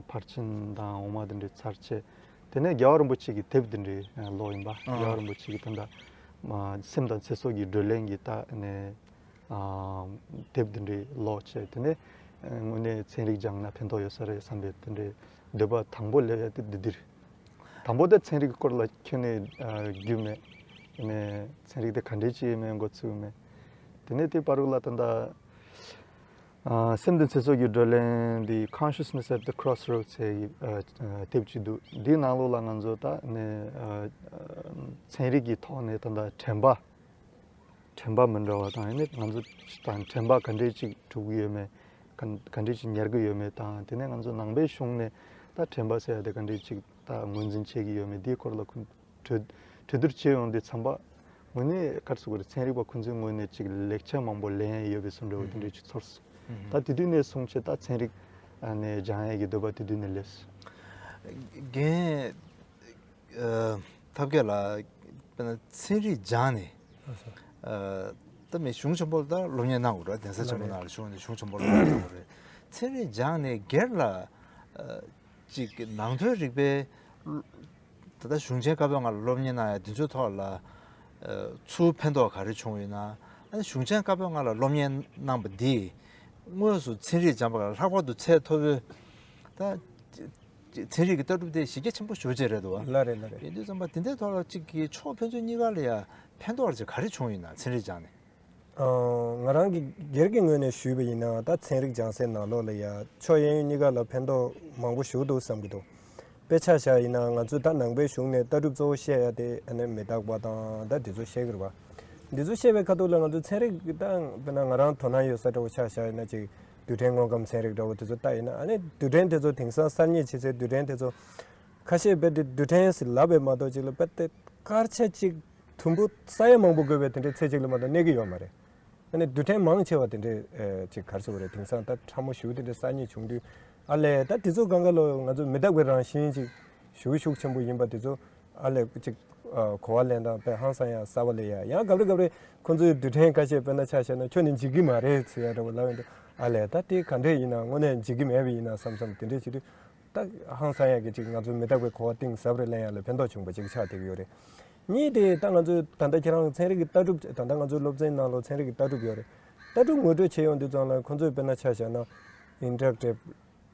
ཕར་ཕྱིན་དང་འོག་མ་དེ་འདྲའི་ཚར་བྱས། དེ་ནས་རྒྱལ་བ་རིན་པོ་ཆེ་གི་དེབ་དེ་འདྲའི་ཀློག་ཡིན་པ། རྒྱལ་བ་རིན་པོ་ཆེ་གི་ད་ལྟ་སེམས་དང་ཚེ་སྲོག་གི་བགྲོ་གླེང་གི་ད་ཨ་ནི་ ཨ་དེབ་འདི་འདྲའི་ཀློག་བྱས། དེ་ནས་དངོས་གནས་ཚན་རིག་སྦྱངས་ན་ཕན་ཐོགས་ཡོད་ས་རེད་བསམ་པའི་དེ་འདྲའི་འདོད་པ་དང་པོ་སླེབས་ཡ་དེ་འདི་འདིར། དང་པོ་དེ་ཚན་རིག་སྐོར་ལ་ཁྱོན་ནས་ཨ་རྒྱུས་མེད། ཨ་ནས་ཚན་རིག་དེ་ག་འདྲས་ཅིག་ཡིན་མིན་མགོ་ཚོས་མེད། དེ་ནས་དེ་བར་དུ་ལ་ད་ལྟ་ཨ་སེམས་དང་ཚེ་སྲོག་གི་བགྲོ་གླེང་འདི་Consciousness at the Crossroads ཟེར་ཡི་ཨ་ཨ་དེབ་ཅིག་འདུག་འདིའི་ནང་ལོགས་ལ་ང་ཚོ་ད་ནས་ཨ་ཨ་ཚན་རིག་གི་ཐོག་ནས་ད་ལྟ་དྲན་པ། དྲན་པ་མི་འདྲ་བ་དང་། ཨ་ནི་ང་ཚོ་དང་དྲན་པ་ག་འདྲས་ཅིག་གྲུབ་ཀྱི་ཡོད་མེད། ག་ག་འདྲས་ཅིག་ཉར་གྱི་ཡོད་མེད་དང་། དེ་ནས་ང་ཚོ་ནང་པའི་གཞུང་ནས་ད་དྲན་པ་ཟེར་ཡ་དེ་ག་འདྲས་ཅིག་ད་ངོས་འཛིན་བྱེད་ཀྱི་ཡོད་མེད། འདིའི་སྐོར་ལ་ཁོ་གྲོས་གྲོས་བསྡུར་བྱེད་ཡོང་དུས་ཚང་པ་དངོས་གནས་ག་རེ་ཟེར་དགོས་རེད། ཚན་རིག་པ་ཁོ་ཚོའི་ངོས་ནས་ཅིག་ལེགས་ཆ་མང་པོ་ལེན་ཡ་ཡོད་པའི་བཟོ་འདྲ་བོ་དེ་འདྲས་ཅིག་ཚོར་སོང་། ད་དེ་དུས་ནས་བཟུང་བྱས་ད་ཚན་རིག་ཨ་ནས་སྦྱང་ཡ་གི་འདོད་པ་དེ་དུས་ནས་སླེབས་སོང་། རྒན། ཨ་ཐབས་མཁས་ལགས། དཔེར་ན་ཚན་རིག་སྦྱངས་ནས། ཨ་ད་མི་གཞུང་ཆེན་པོ་ལ་ད་སློབ་གཉེར་གནང་དགོས་རེད། གདན་ས་ཆེན་པོ་ནང་ལ་བྱུང་ནས་གཞུང་ཆེན་པོ་ལ་གནང་དགོས་རེད། ཚན་རིག་སྦྱངས་ནས་སྒེར་ལ་ཨ་ཅིག་ནང་དོན་རིག་པའི་ད་ལྟ་གཞུང་ཆེན་བཀའ་པོད་ལྔ་ལ་སློབ་གཉེར་གནང་ཡ་དེ་ཚོའི་ཐོག་ལ་ཨ་ཚུར་ཕན་ཐོགས་ག་རེ་བྱུང་ཡོད་ན། ཨ་གཞུང་ཆེན་བཀའ་པོད་ལྔ་ལ་སློབ་གཉེར་གནང་པ་འདིས་དངོས་སུ་ཚན་རིག་སྦྱངས་པ་ལ་ལྷག་པར་དུ་ཚད་མཐོ་པོའི་ད། ཚན་རིག་གི་ལྟ་གྲུབ་དེ་གཞི་རྒྱ་ཆེན་པོ་ཞེ་པོ་ཅིག་རེད་འདུག་བ། ལགས་རེད། ལགས་རེད། ཡིན་དུས་ཙམ་པ་དེ་འདྲའི་ཐོག་ལ་གཅིག་གིས་ཕྱོགས་ཕན་ཚུན་གཉིས་ཀ་ལ་ཡང་ཕན་ཐོགས་ཅིག་ག་རེ་བྱུང་ཡོད་ན། ཚན་རིག་སྦྱངས་ནས། ཨ་ང་རང་གི་སྒེར་གྱི་ངོས་ནས་ཞུས་པ་ཡིན་ན། ད་ཚན་རིག་སྦྱང་སའི་ནང་ལོགས་ལ་ཡང་ཕྱོགས་གཡས་གཡོན་གཉིས་ཀ་ལ་ཕན་ཐོགས་མང་པོ་ཞིག་འདུག་བསམ་གྱི་འདུག་དཔེ་ཆ་བཞག་ཡིན་ན་ང་ཚོས་ད་ནང་པའི་གཞུང་ནས་ལྟ་གྲུབ་གཙོ་བོ་བཤད་ཡ་དེ་ཨ་ནི་མི་རྟག་པ་དང་ད་འདི་ཚོ་བཤད་ཀྱི་རེད་བ། འདི་ཚོ་བཤད་པའི་ཁ་ཐུག་ལ་ང་ཚོ་ཚན་རིག་ད་དཔེར་ན་ང་རང་དོ་སྣང་ཡོད་ས་འདྲ་བོ་ཆ་བཞག་ཡིན་ན་ཅིག་རྡུལ་ཕྲན་དངོས་ཁམས་ཚན་རིག་འདྲ་བོ་དེ་ཚོ་ལྟ་ཡིན་ན། ཨ་ནི་རྡུལ་ཕྲན་དེ་ཚོ་དེང་སང་གསར་རྙེད་བྱེད་སའི་རྡུལ་ཕྲན་དེ་ཚོ་ཁ་ཤས་རྦད་དེ་རྡུལ་ཕྲན་ཟེར་ལབ་པས་མ་གཏོགས་ཅིག་ལ་རྦད་དེ་སྐར་ཆ་གཅིག་དུམ་བུ་ས་ཡ་མང་པོ་བགོས་པའི་དེ་འདྲའི་ཚད་ཅིག་ལ་མ་གཏོགས་གནས་ཀྱི་ཡོད་མ་རེད། ཨ་ནི་རྡུལ་ཕྲན་མང་ཆེ་བ་དེ་འདྲའི་ཨེ་ཅིག་ག་རེ་ཟེར་དགོས་རེད། དེང་སང་ད་ཕྲ་མོ་ཞེ་པོ་དེ་འདྲའི་གསར་རྙེད་བྱུང་དུས། ཨ་ལས་ད་དེ་ཚོ་སྒང་ག་ལོ་ང་ཚོ་མི་རྟག་པའི་རང་བཞིན་ཅིག་ཞེ་པོ་ཤུགས་ཆེན་པོ་ཡིན་པ་དེ་ཚོ་ཨ་ལས་ཅིག་ཨ་གོ་བ་ལེན་སྟངས་དཔེ་ཧང་སང་ཡ་གསར་པ་ལས་ཡ། ཡང་སྐབས་རེ་སྐབས་རེ་ཁོ་ཚོའི་རྡུལ་ཕྲན་ཁ་ཤས་དཔེར་ན་ཆ་བཞག་ན་ཁྱོན་ནས་འཇིག་གི་མ་རེད་ཟེར་ཡ་འདྲ་བོ་ལབ་ཡོང་དུས། ཨ་ལས་ད་དེ་ག་འདྲས་ཡིན་ན་དངོས་གནས་འཇིག་གི་མེད་པ་ཡིན་ན་བསམ་བསམ་དེ་འདྲས་བྱེད་དུས། ད་ཧང་སང་ཡ་གི་ཅིག་ང་ཚོ་མི་རྟག་པའི་གོ་བ་གཏིང་ཟབ་རེ་ལེན་ཡ་ལ་ཕན་ཐོགས་བྱུང་པ་ཅིག་ཆགས་བསྡད་ཀྱི་ཡོད་རེད། གཉིས་དེ་ད་ང་ཚོའི་ད་ལྟ་ཁྱེད་རང་ཚན་རིག་གི་ལྟ་གྲུབ། ད་ལྟ་ང་ཚོའི་སློབ་ཚན་ནང་ལོགས་ཚན་རིག་གི་ལྟ་གྲུབ་ཡོད་རེད། ལྟ་གྲུབ་ངོ་སྤྲོད་བྱེད་ཡོང་དུས་ཙང་ལ་ཁོ་ཚོས་དཔེར་ན་ཆ་བཞག་ན་ཨིན་ཊར་ཨེག་ཊིབ་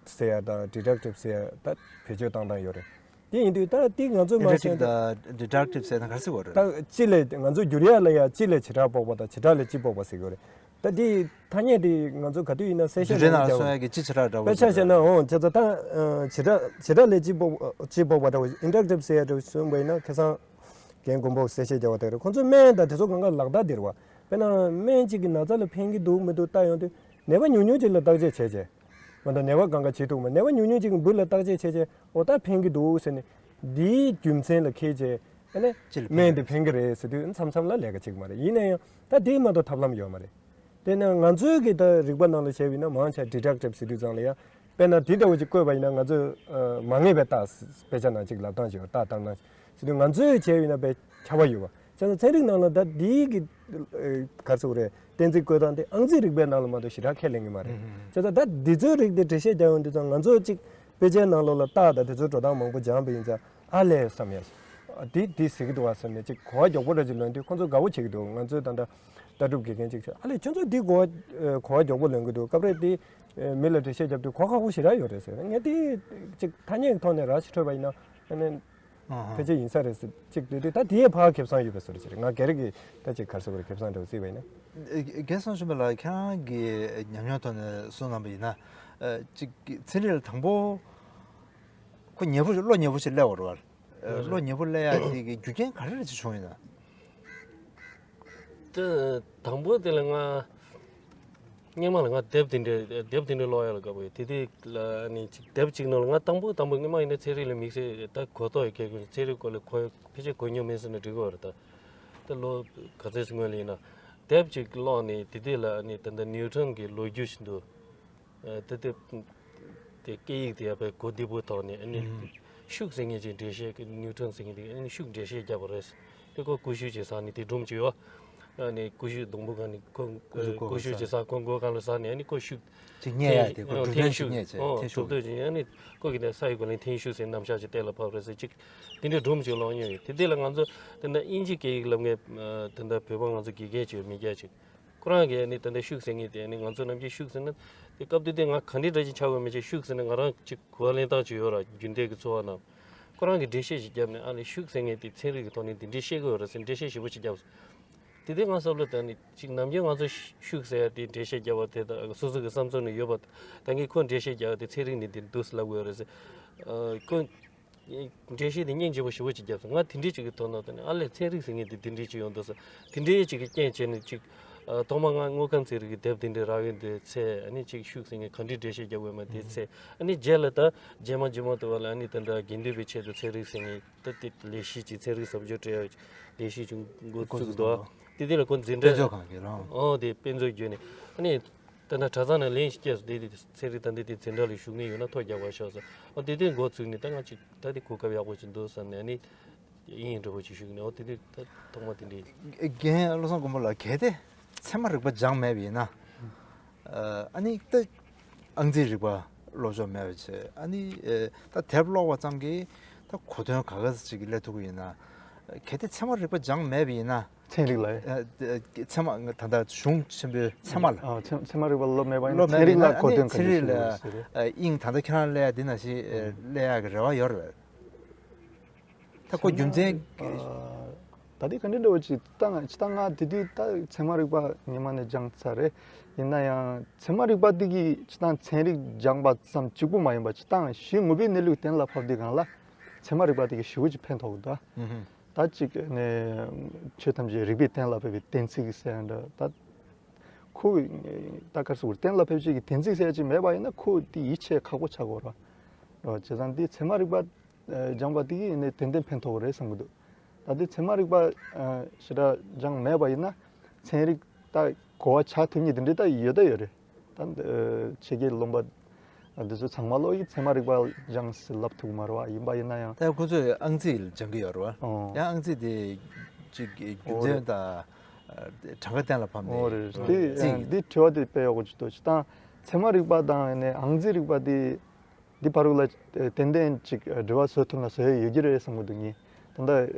ཟེར་ཡ་དང་ཌི་ཌག་ཊིབ་ཟེར་ཡ་ད་བེད་སྤྱོད་བཏང་སྟངས་ཡོད་རེད། དེ་ཡིན་དུས་ད་དེ་ང་ཚོས་མ་ཨིན་ཊར་ཨེག་ཊིབ་ཤེས་ན། དང་ཌི་ཌག་ཊིབ་ཟེར་ན་ག་རེ་ཟེར་དགོས་རེད། ད་སྤྱི་ལས་ང་ཚོ་བསྒྱུར་ཡ་ལ་ཡ་སྤྱི་ལས་བྱེ་བྲག་ཕོག་པ་དང་བྱེ་བྲག་ལས་སྤྱི་ཕོག་པ་ཟེར་གྱི་ཡོད་རེད། ད་དེ་ཐ་སྙད་དེ་ང་ཚོ་ག་དུས་ཡིན་ན་གསལ་བཤད་བརྗོད་གནང་ཡ་སོང་ཡ་གི་སྤྱི་བྱེ་བྲག་འདྲ་བོ་དཔེ་ཆ་ཟེར་བཞག་ན། འོང་བྱས་ཙང་ད་བྱེ་བྲག་བྱེ་བྲག་ལས་སྤྱི་ཕོག་སྤྱི་ཕོག་པ་འདྲ་བོ། ཨིན་ཊར་ཨེག་ཊིབ་ཟེར་ཡ་འདྲ་བོ་གསུངས་པ་ཡིན་ན་ཁ་སང་རྒན་མགོན་པོ་གསལ་བཤད་རྒྱག་པ་དེ་རེད། ཁོང་ཚོའི་སྨན་དང་དེ་ཚོ་སྒང་ག་ལག་རྟགས་དེ་རེད་བ། དཔེར་ན་སྨན་གཅིག་གི་ན་ཚ་ལ་ཕན་གྱི་འདུག་མི་འདུག་ལྟ་ཡོང་དུས་ནད་པ་ཉུང་ཉུང་ཅིག་ལ་བརྟག་དཔྱད་བྱས་བྱས། མ་གཏོགས་ནད་པ་སྒང་ག་བྱེད་ཐུབ་མ། ནད་པ་ཉུང་ཉུང་ཅིག་གི་འབུ་ལ་བརྟག་དཔྱད་བྱས་བྱས། འོ་ད་ཕན་གྱི་འདུག་ཟེར་ནས་འདིའི་རྒྱུ་མཚན་ལ་འཁེལ་བྱས། ཨ་ནི་སྤྱི་ལ་ཕན་སྨན་དེ་ཕན་གྱི་རེད་ཟེར་དུས་མཚམས་མཚམས་ལ་ལས་ཀ་བྱེད་ཀྱི་མ་རེད། ཡིན་ན་ཡང་ད་དེ་མ་གཏོགས་ཐབས་ལམ་ཡོད་མ་རེད། དེ་ནས་ང་ཚོའི་གི་ད་རིག་པ་ནང་ལ་བྱས་པ་ཡིན་ན་མང་ཆེ་ཌི་ཌག་ཊིབ་ཟེར་དུས་ཙང་ལ་ཡ། དཔེར་ན་དེ་འདྲ་བོ་ཅིག་བཀོད་པ་ཡིན་ན་ང་ཚོས་ཨ་མ་ངེས་པའི་རྟགས། དཔེ་ཆ་ནང་ཅིག་ལབ་སྟངས་ཅིག་ཡོད། རྟགས་བཏང་སྟངས་ཟེར་དུས་ང་ཚོས་བྱས་པ་ཡིན་ན་དཔེ་ཁྱབ་པ་ཡོད་པ། བྱས་ཙང་ཚན་རིག་ནང་ལ་ད་འདིའི་གི་ཨ་ག་རེ་ཟེར་དགོས་རེད། གཏན་ཚིགས་བཀོད་སྟངས་དེ་ཨང་རྩིས་རིག་པའི་ནང་ལ་མ་གཏོགས་ཞེ་དྲག་ཁས་ལེན་གྱི་མ་རེད། བྱས་ཙང་ད་འདི་ཚོའི་རིགས་དེ་འགྲེལ་བཤད་རྒྱག་ཡོང་དུས་ཙང་ང་ཚོས་ཅིག་དཔེ་ཆའི་ནང་ལོགས་ལ་རྟགས་དང་དེ་ཚོའི་འགྲོ་སྟངས་མང་པོ་སྦྱངས་པ་ཡིན་ཙང་། ཨ་ལས་བསམ་ཡ། འདི་འདི་ཟེར་གྱི་འདུག་བ་བསམ་ནས་ཅིག་གོ་བ་མགྱོགས་པོ་འདྲ་ཅིག་ལོན་དུས་ཁོང་ཚོ་དགའ་བོ་བྱེད་ཀྱི་འདུག་ང་ཚོའི་ད་ལྟ་ལྟ་གྲུབ་དགེ་རྒན་ཅིག་ཨ་ལས་ཁྱོད་ཚོ་འདི་གོ་བ་གོ་བ་མགྱོགས་པོ་ལོན་གྱི་འདུག་སྐབས་རེ་འདི་མི་ལ་འགྲེལ་བཤད་རྒྱབ་དུས་གོ་ཁག་པོ་ཞེ་དྲག་ཡོད་རེད་ཟེར། ངས་འདི་ཅིག་ཐ་སྙད་ཀྱི་ཐོག་ནས་ར་ཞིག་འཕྲོད་པ་ཡིན་ན་ཨ་ནི། ཕལ་ཆེར་ཡིན་ས་རེད་ཟེར་ཅིག་འདོད་དུས། ད་དེའི་ཕར་ཁེ་བཟང་ཡོད་པའི་བཟོ་འདྲ་ཅིག་རེད། ང་སྒེར་གྱི་ད་ཅིག་ག་རེ་ཟེར་དགོས་རེད། ཁེ་བཟང་འདྲ་བོ་བརྩིས་པ་ཡིན་ན། རྒན་བསམ་གཞོན་པ་ལགས་ཁྱེད་རང་གི་ཉམས་མྱོང་ཐོག་ནས་གསུངས་གནང་པ་ཡིན་ན། ཅིག་ཚན་རིག་ལ་དང་པོ་ཁོ་ཉེ་པོ་བློ་ཉེ་པོ་ཞིག་སླེབས་པ་རེད་བ། བློ་ཉེ་པོ་སླེབས་ཡ་དེ་གི་རྒྱུ་རྐྱེན་ག་རེ་རེ་ཅིག་བྱུང་ཡོད་ན། དེ་དང་པོ་དེ་ལ་ང་སྔོན་མ་ལ་ང་དེབ་དེ་འདྲའི་དེབ་དེ་འདྲའི་ཀློག་ཡ་ལ་དགའ་པོ་ཡོད། དེ་དུས་ལ་ཨ་ནི་ཅིག་དེབ་ཅིག་ནང་ལ་ང་དང་པོ་དང་པོ་སྔོན་མ་ཡིན་ན་ཚན་རིག་ལ་དམིགས་བསལ་ད་གོ་རྟོགས་ཡོད་མཁན་ཀུན་ཚན་རིག་སྐོར་ལ་གོ་ཕལ་ཆེར་གོ་མྱོང་མེད་ཟེར་ན་འགྲིག་གི་རེད། ད་ད་ལོ་ག་ཚོད་ཅིག་སྔོན་ལ་ཡིན་ན་དེབ་ཅིག་ཀློག་ནས་དེ་དུས་ལ་ཨ་ནི་ད་ལྟ་ནིའུ་ཊོན་གྱི་ལོ་རྒྱུས་ཤིག་འདུག་ཨ་དེ་དེ་དེ་སྐད་ཡིག་དེ་ཡང་དཔེ་གོ་བདེ་པོ་ཐོག་ནས་ཨ་ནི་ཨུམ། ཤུགས་ཟེར་མཁན་ཅིག་འགྲེལ་བཤད་ཀྱི་ནིའུ་ཊོན་ཟེར་མཁན་དེ་ཨ་ནི་ཤུགས་འགྲེལ་བཤད་རྒྱབ་པ་རེད། དེ་ཁོ་ཀུ་ཤུ་ཅིག་ཟ་ནས་དེ་སྒྲུང་ཅིག་ཡོད། ཨ་ནི་ཀུ་ཤུ་སྡོང་པོ་གང་ནས་ཁོ་ཀུ་ཤུ་ཀུ་ཤུ་ཅིག་ཟ་ཁོ་མགོ་གང་ལ་ཟ་ནས་ཨ་ནི་ཁོ་ཤུགས་ཅིག་རྙེད་ཡ་དེ་ཁོ་ཨ་གྲུབ་འབྲས་ཅིག་རྙེད་བྱས་ཨོ་ཐེངས་གྲུབ་ཤུགས་འབྲས་ཅིག་ཨ་ནི་ཁོ་གི་ནས་ས་ཡི་གོ་ལེན་ཐེངས་ཤུགས་ཟེར་རྣམ་གཞག་ཅིག་གཏན་ལ་ཕབ་རེད་ཟེར་ཅིག་དེ་འདྲའི་སྒྲུང་ཅིག་ཀློག་མྱོང་ཡོད། དེ་དེ་ལ་ང་ཚོ་དེ་འདྲ་དབྱིན་ཇི་སྐད་ཡིག་སློབ་མཁན་དེ་འདྲ་བོད་པ་ང་ཚོ་དགེ་རྒན་ཅིག་ཡོད་མི་སྐྱ་ཅིག་ཁོ་རང་གིས་ནི་ད་ལྟ་ཤུགས་ཟེར་མཁན་དེ་ནི་ང་ཚོ་ནམ་རྒྱུན་ཤུགས་ཟེར་ན་དེ་སྐབས་དེ་དུས་ང་ག་འདྲའི་འདྲ་ཞིག་ཆགས་ཡོད་མེད་ཅིག་ཤུགས་ཟེར་ན་ང་རང་ཅིག་གོ་བ་ལེན་སྟངས་ཅིག་ཡོད་ར། རྒྱུན་ལྡན་གྱི་འཚོ་བ་ནང་ཁོ་རང་གིས་འགྲེལ་བཤད་ཅིག་བརྒྱབ་ནས་ཨ་ནི་ཤུགས་ཟེར་མཁན་དེ་ཚན་རིག་གི་ཐོག་ནས་འདི་འདྲའི་བཤད་ཀྱི་ཡོད་རེད་ཟེར་འགྲེལ་བཤད་ཞིབ་པོ་ཅིག་བརྒྱབ་སོང་། དེ་དུས་ང་བསམ་བློ་བཏང་ནས་ཅིག་ནམ་རྒྱུན་ང་ཚོ་ཤུགས་ཟེར་ཡ་དེ་འགྲེལ་བཤད་བརྒྱབ་པ་དེ་དང་སོ་སོ་གི་བསམ་ཚུལ་ནི་ཡོད་པ་ད་གིན་ཁོ་འགྲེལ་བཤད་བརྒྱབ་པ་དེ་ཚན་རིག་ནི་འདི་འདུག་ལབ་དགོས་རེད་ཟེར། ཁོ་འགྲེལ་བཤད་དེ་སྙིང་རྗེ་པོ་ཞེ་པོ་ཅིག་བརྒྱབ་སོང་། ང་དེ་འདྲའི་ཅིག་གི་དོན་དག་དེ་ནི་ཨ་ལས་ཚན་རིག་ཟེར་མཁན་དེ་དེ་འདྲའི་ཅིག་ཡོང་འདུག་ཟེར། དེ་འདྲའི་ཅིག་གི་རྐྱེན་བྱས་ནས་ཅིག་ཐོག་མ་ང་དངོས་ཁམས་ཚན་རིག་གི་དེབ་དེ་འདྲ་རག་ཡོང་དུས་ཚེ་ཨ་ནི་ཅིག་ཤུགས་ཟེར་མཁན་ག་འདྲའི་འགྲེལ་བཤད་བརྒྱབ་ཡོད་མེད་དེ་ཚེ་ཨ་ནི་རྗེས་ལ་ད་རྗེས་མ་རྗེས་མ་དུ་བ་ལ་ཨ་ནི་དེ་འདྲ་དགེ་འདུན་པའི་ཆེད་དུ་ཚན་རིག་ཟེར་མཁན་ད་དེ་ལས་གཞི་ཅིག་ཚན་རིག་ཟབ་སྦྱོང་སྤྲད་ཡག་ལས་གཞི་ཅིག་འགོ་བཙུགས་འདུག་དེ་དེ་ལ་ཁོ་འཛིན་གྲྭ་དཔེ་མཛོད་ཁང་གི་རང་ཨོ་དེ་དཔེ་མཛོད་བརྒྱུད་ནས་ཨ་ནི། ད་ལྟ་གྲྭ་ཚང་ནང་ལན་ཞིག་སྐྱེས་སོང་། དེ་དེ་ཚན་རིག་དང་འདི་དེ་འཛིན་གྲྭ་ལ་ཞུགས་མཁན་ཡོད་ན་ཐོ་རྒྱག་པར་ཤོག་ཟེར། ཨོ་དེ་དེ་འགོ་ཚུགས་ནས་ད་ང་ཅིག་ད་དེ་གོ་སྐབས་ཡག་པོ་ཅིག་འདུག་བསམ་ནས་ཨ་ནི་ཡིན་འདྲ་པོ་ཅིག་ཞུས་ནས་ཨོ་དེ་དེ་ད་ཐོག་མ་དེ་འདྲ་ཡིན། རྒན་བློ་བཟང་མགོན་པོ་ལགས་གལ་ཏེ་ཚད་མ་རིག་པ་སྦྱངས་མེད་པ་ཡིན་ན་ཨ་ནི་ད་ཨང་རྩིས་རིག་པ་སློབ་སྦྱོང་མེད་པ་བྱས་ཨ་ནི་ད་དེབ་ཀློག་པ་ཙམ་གྱིས་ད་གོ་དོན་ག་ག་ཟེ་ཅིག་གི་སླེབས་ཐུབ་ཀྱི་ཡིན་ན་གལ་ཏེ་ཚད་མ་རིག་པ་སྦྱངས་མེད་པ་ཡིན་ན། ཚན་རིག་ལ། ཨ། ཚད་མ་ད་ལྟ་གཞུང་ཆེན་པོའི་ཚད་མ་ལ། ཨ། ཚད་ཚད་མ་རིག་པ་སློབ་མེད་པ་ཡིན་ན་སློབ་མེད་ཚན་རིག་ལ་ཡིན་ན་གོ་དོན་ག་འདྲ་ཞིག་ཡོད་ཟེར། ཨ། དབྱིངས་ད་ལྟ་ཁྱེད་རང་སླེབས་ཡ་འདི་ནང་བཞིན་སླེབས་ཡ་གི་རེ་བ་ཡོད་རེད། ད་ཁོ་རྒྱུ་མཚན། ད་ལྟའི་ག་འདྲ་འདྲ་བོ་ཅིག་ད་ང་ཅི་ད་ང་དེ་དུས་ད་ཚད་མ་རིག་པ་ཉི་མ་ནས་སྦྱངས་ཚར་རེད། ཡིན་ན་ཡང་ཚད་མ་རིག་པ་དེ་གི་ཅི་ད་ཚན་རིག་སྦྱངས་པ་ཙམ་གཅིག་པུ་མ་ཡིན་པ་ཅི་ད་ང་གཞི་དངོས་པོའི་གནས་ལུགས་གཏན་ལ་ཕབ་དུས་སྒང་ལ་ཚད་མ་རིག་པ་དེ་གི་ཞེ་པོ་ཅིག་ཕན་ཐོགས་འདུག་ད་གཅིག་ནས་ཆོས་ཐམས་ཅད་རིགས་པས་གཏན་ལ་ཕབ་པའི་གཏན་ཚིགས་ཟེར་ཡ་འདྲ་ད་ཁོ་ད་ག་རེ་ཟེར་དགོས་རེད། གཏན་ལ་ཕབ་བྱེད་ཀྱི་གཏན་ཚིགས་ཟེར་ཡ་ཅིག་མེད་པ་ཡིན་ན་ཁོ་དེ་ཡིད་ཆེས་ཁག་པོ་ཆགས་ཀྱི་ཡོད་རེད། བྱས་ཙང་དེ་ཚད་མ་རིག་པ་སྦྱངས་པ་དེ་གིས་ནས་ཏན་ཏན་ཕན་ཐོགས་རེད་བསམ་གྱི་འདུག་ད་དེ་ཚད་མ་རིག་པ་ཞེ་དྲག་སྦྱངས་མེད་པ་ཡིན་ན་ཚན་རིག་ད་གོ་བ་ཆགས་ཐུབ་མཁན་དེ་འདྲ་ད་ཡོད་ད་ཡོད་རེད། ད་འདི་ཕྱི་རྒྱལ་ལུང་པ་འདི་ཚོ་ཚང་མ་ལོ་ཡི་ཚད་མ་རིག་པ་སྦྱངས་ཟེར་ལབ་ཐུབ་མ་རེད་བ། ཡིན་པ་ཡིན་ན་ཡང་། ད་ཁོ་ཚོས་ཨང་རྩིས་སྦྱང་གི་ཡོད་རེད་བ། ཨོ། ཡང་ཨང་རྩིས་དེ་ཅིག་རྒྱུ་ཨོ་མཚན་རེད། དང་གྲངས་ཀ་གཏན་ལ་ཕབ་ནས། ཨོ་རེད་རེད། དེ་རྩིས་འདི་དྲི་བ་དེ་དཔེ་ཡག་པོ་ཅིག་འདུག་ཅིག་ད་ཚད་མ་རིག་པ་དང་ནས་ཨང་རྩིས་རིག་པ་དེ་འདི་བར་ལ་ཏན་ཏན་ཅིག་འབྲེལ་བ་བཟོ་ཐུབ་ན་བཟོ་ཡ་ཡོད་ཀྱི་རེད་བསམ་གྱི་འདུག་ངས་ད་ལྟ་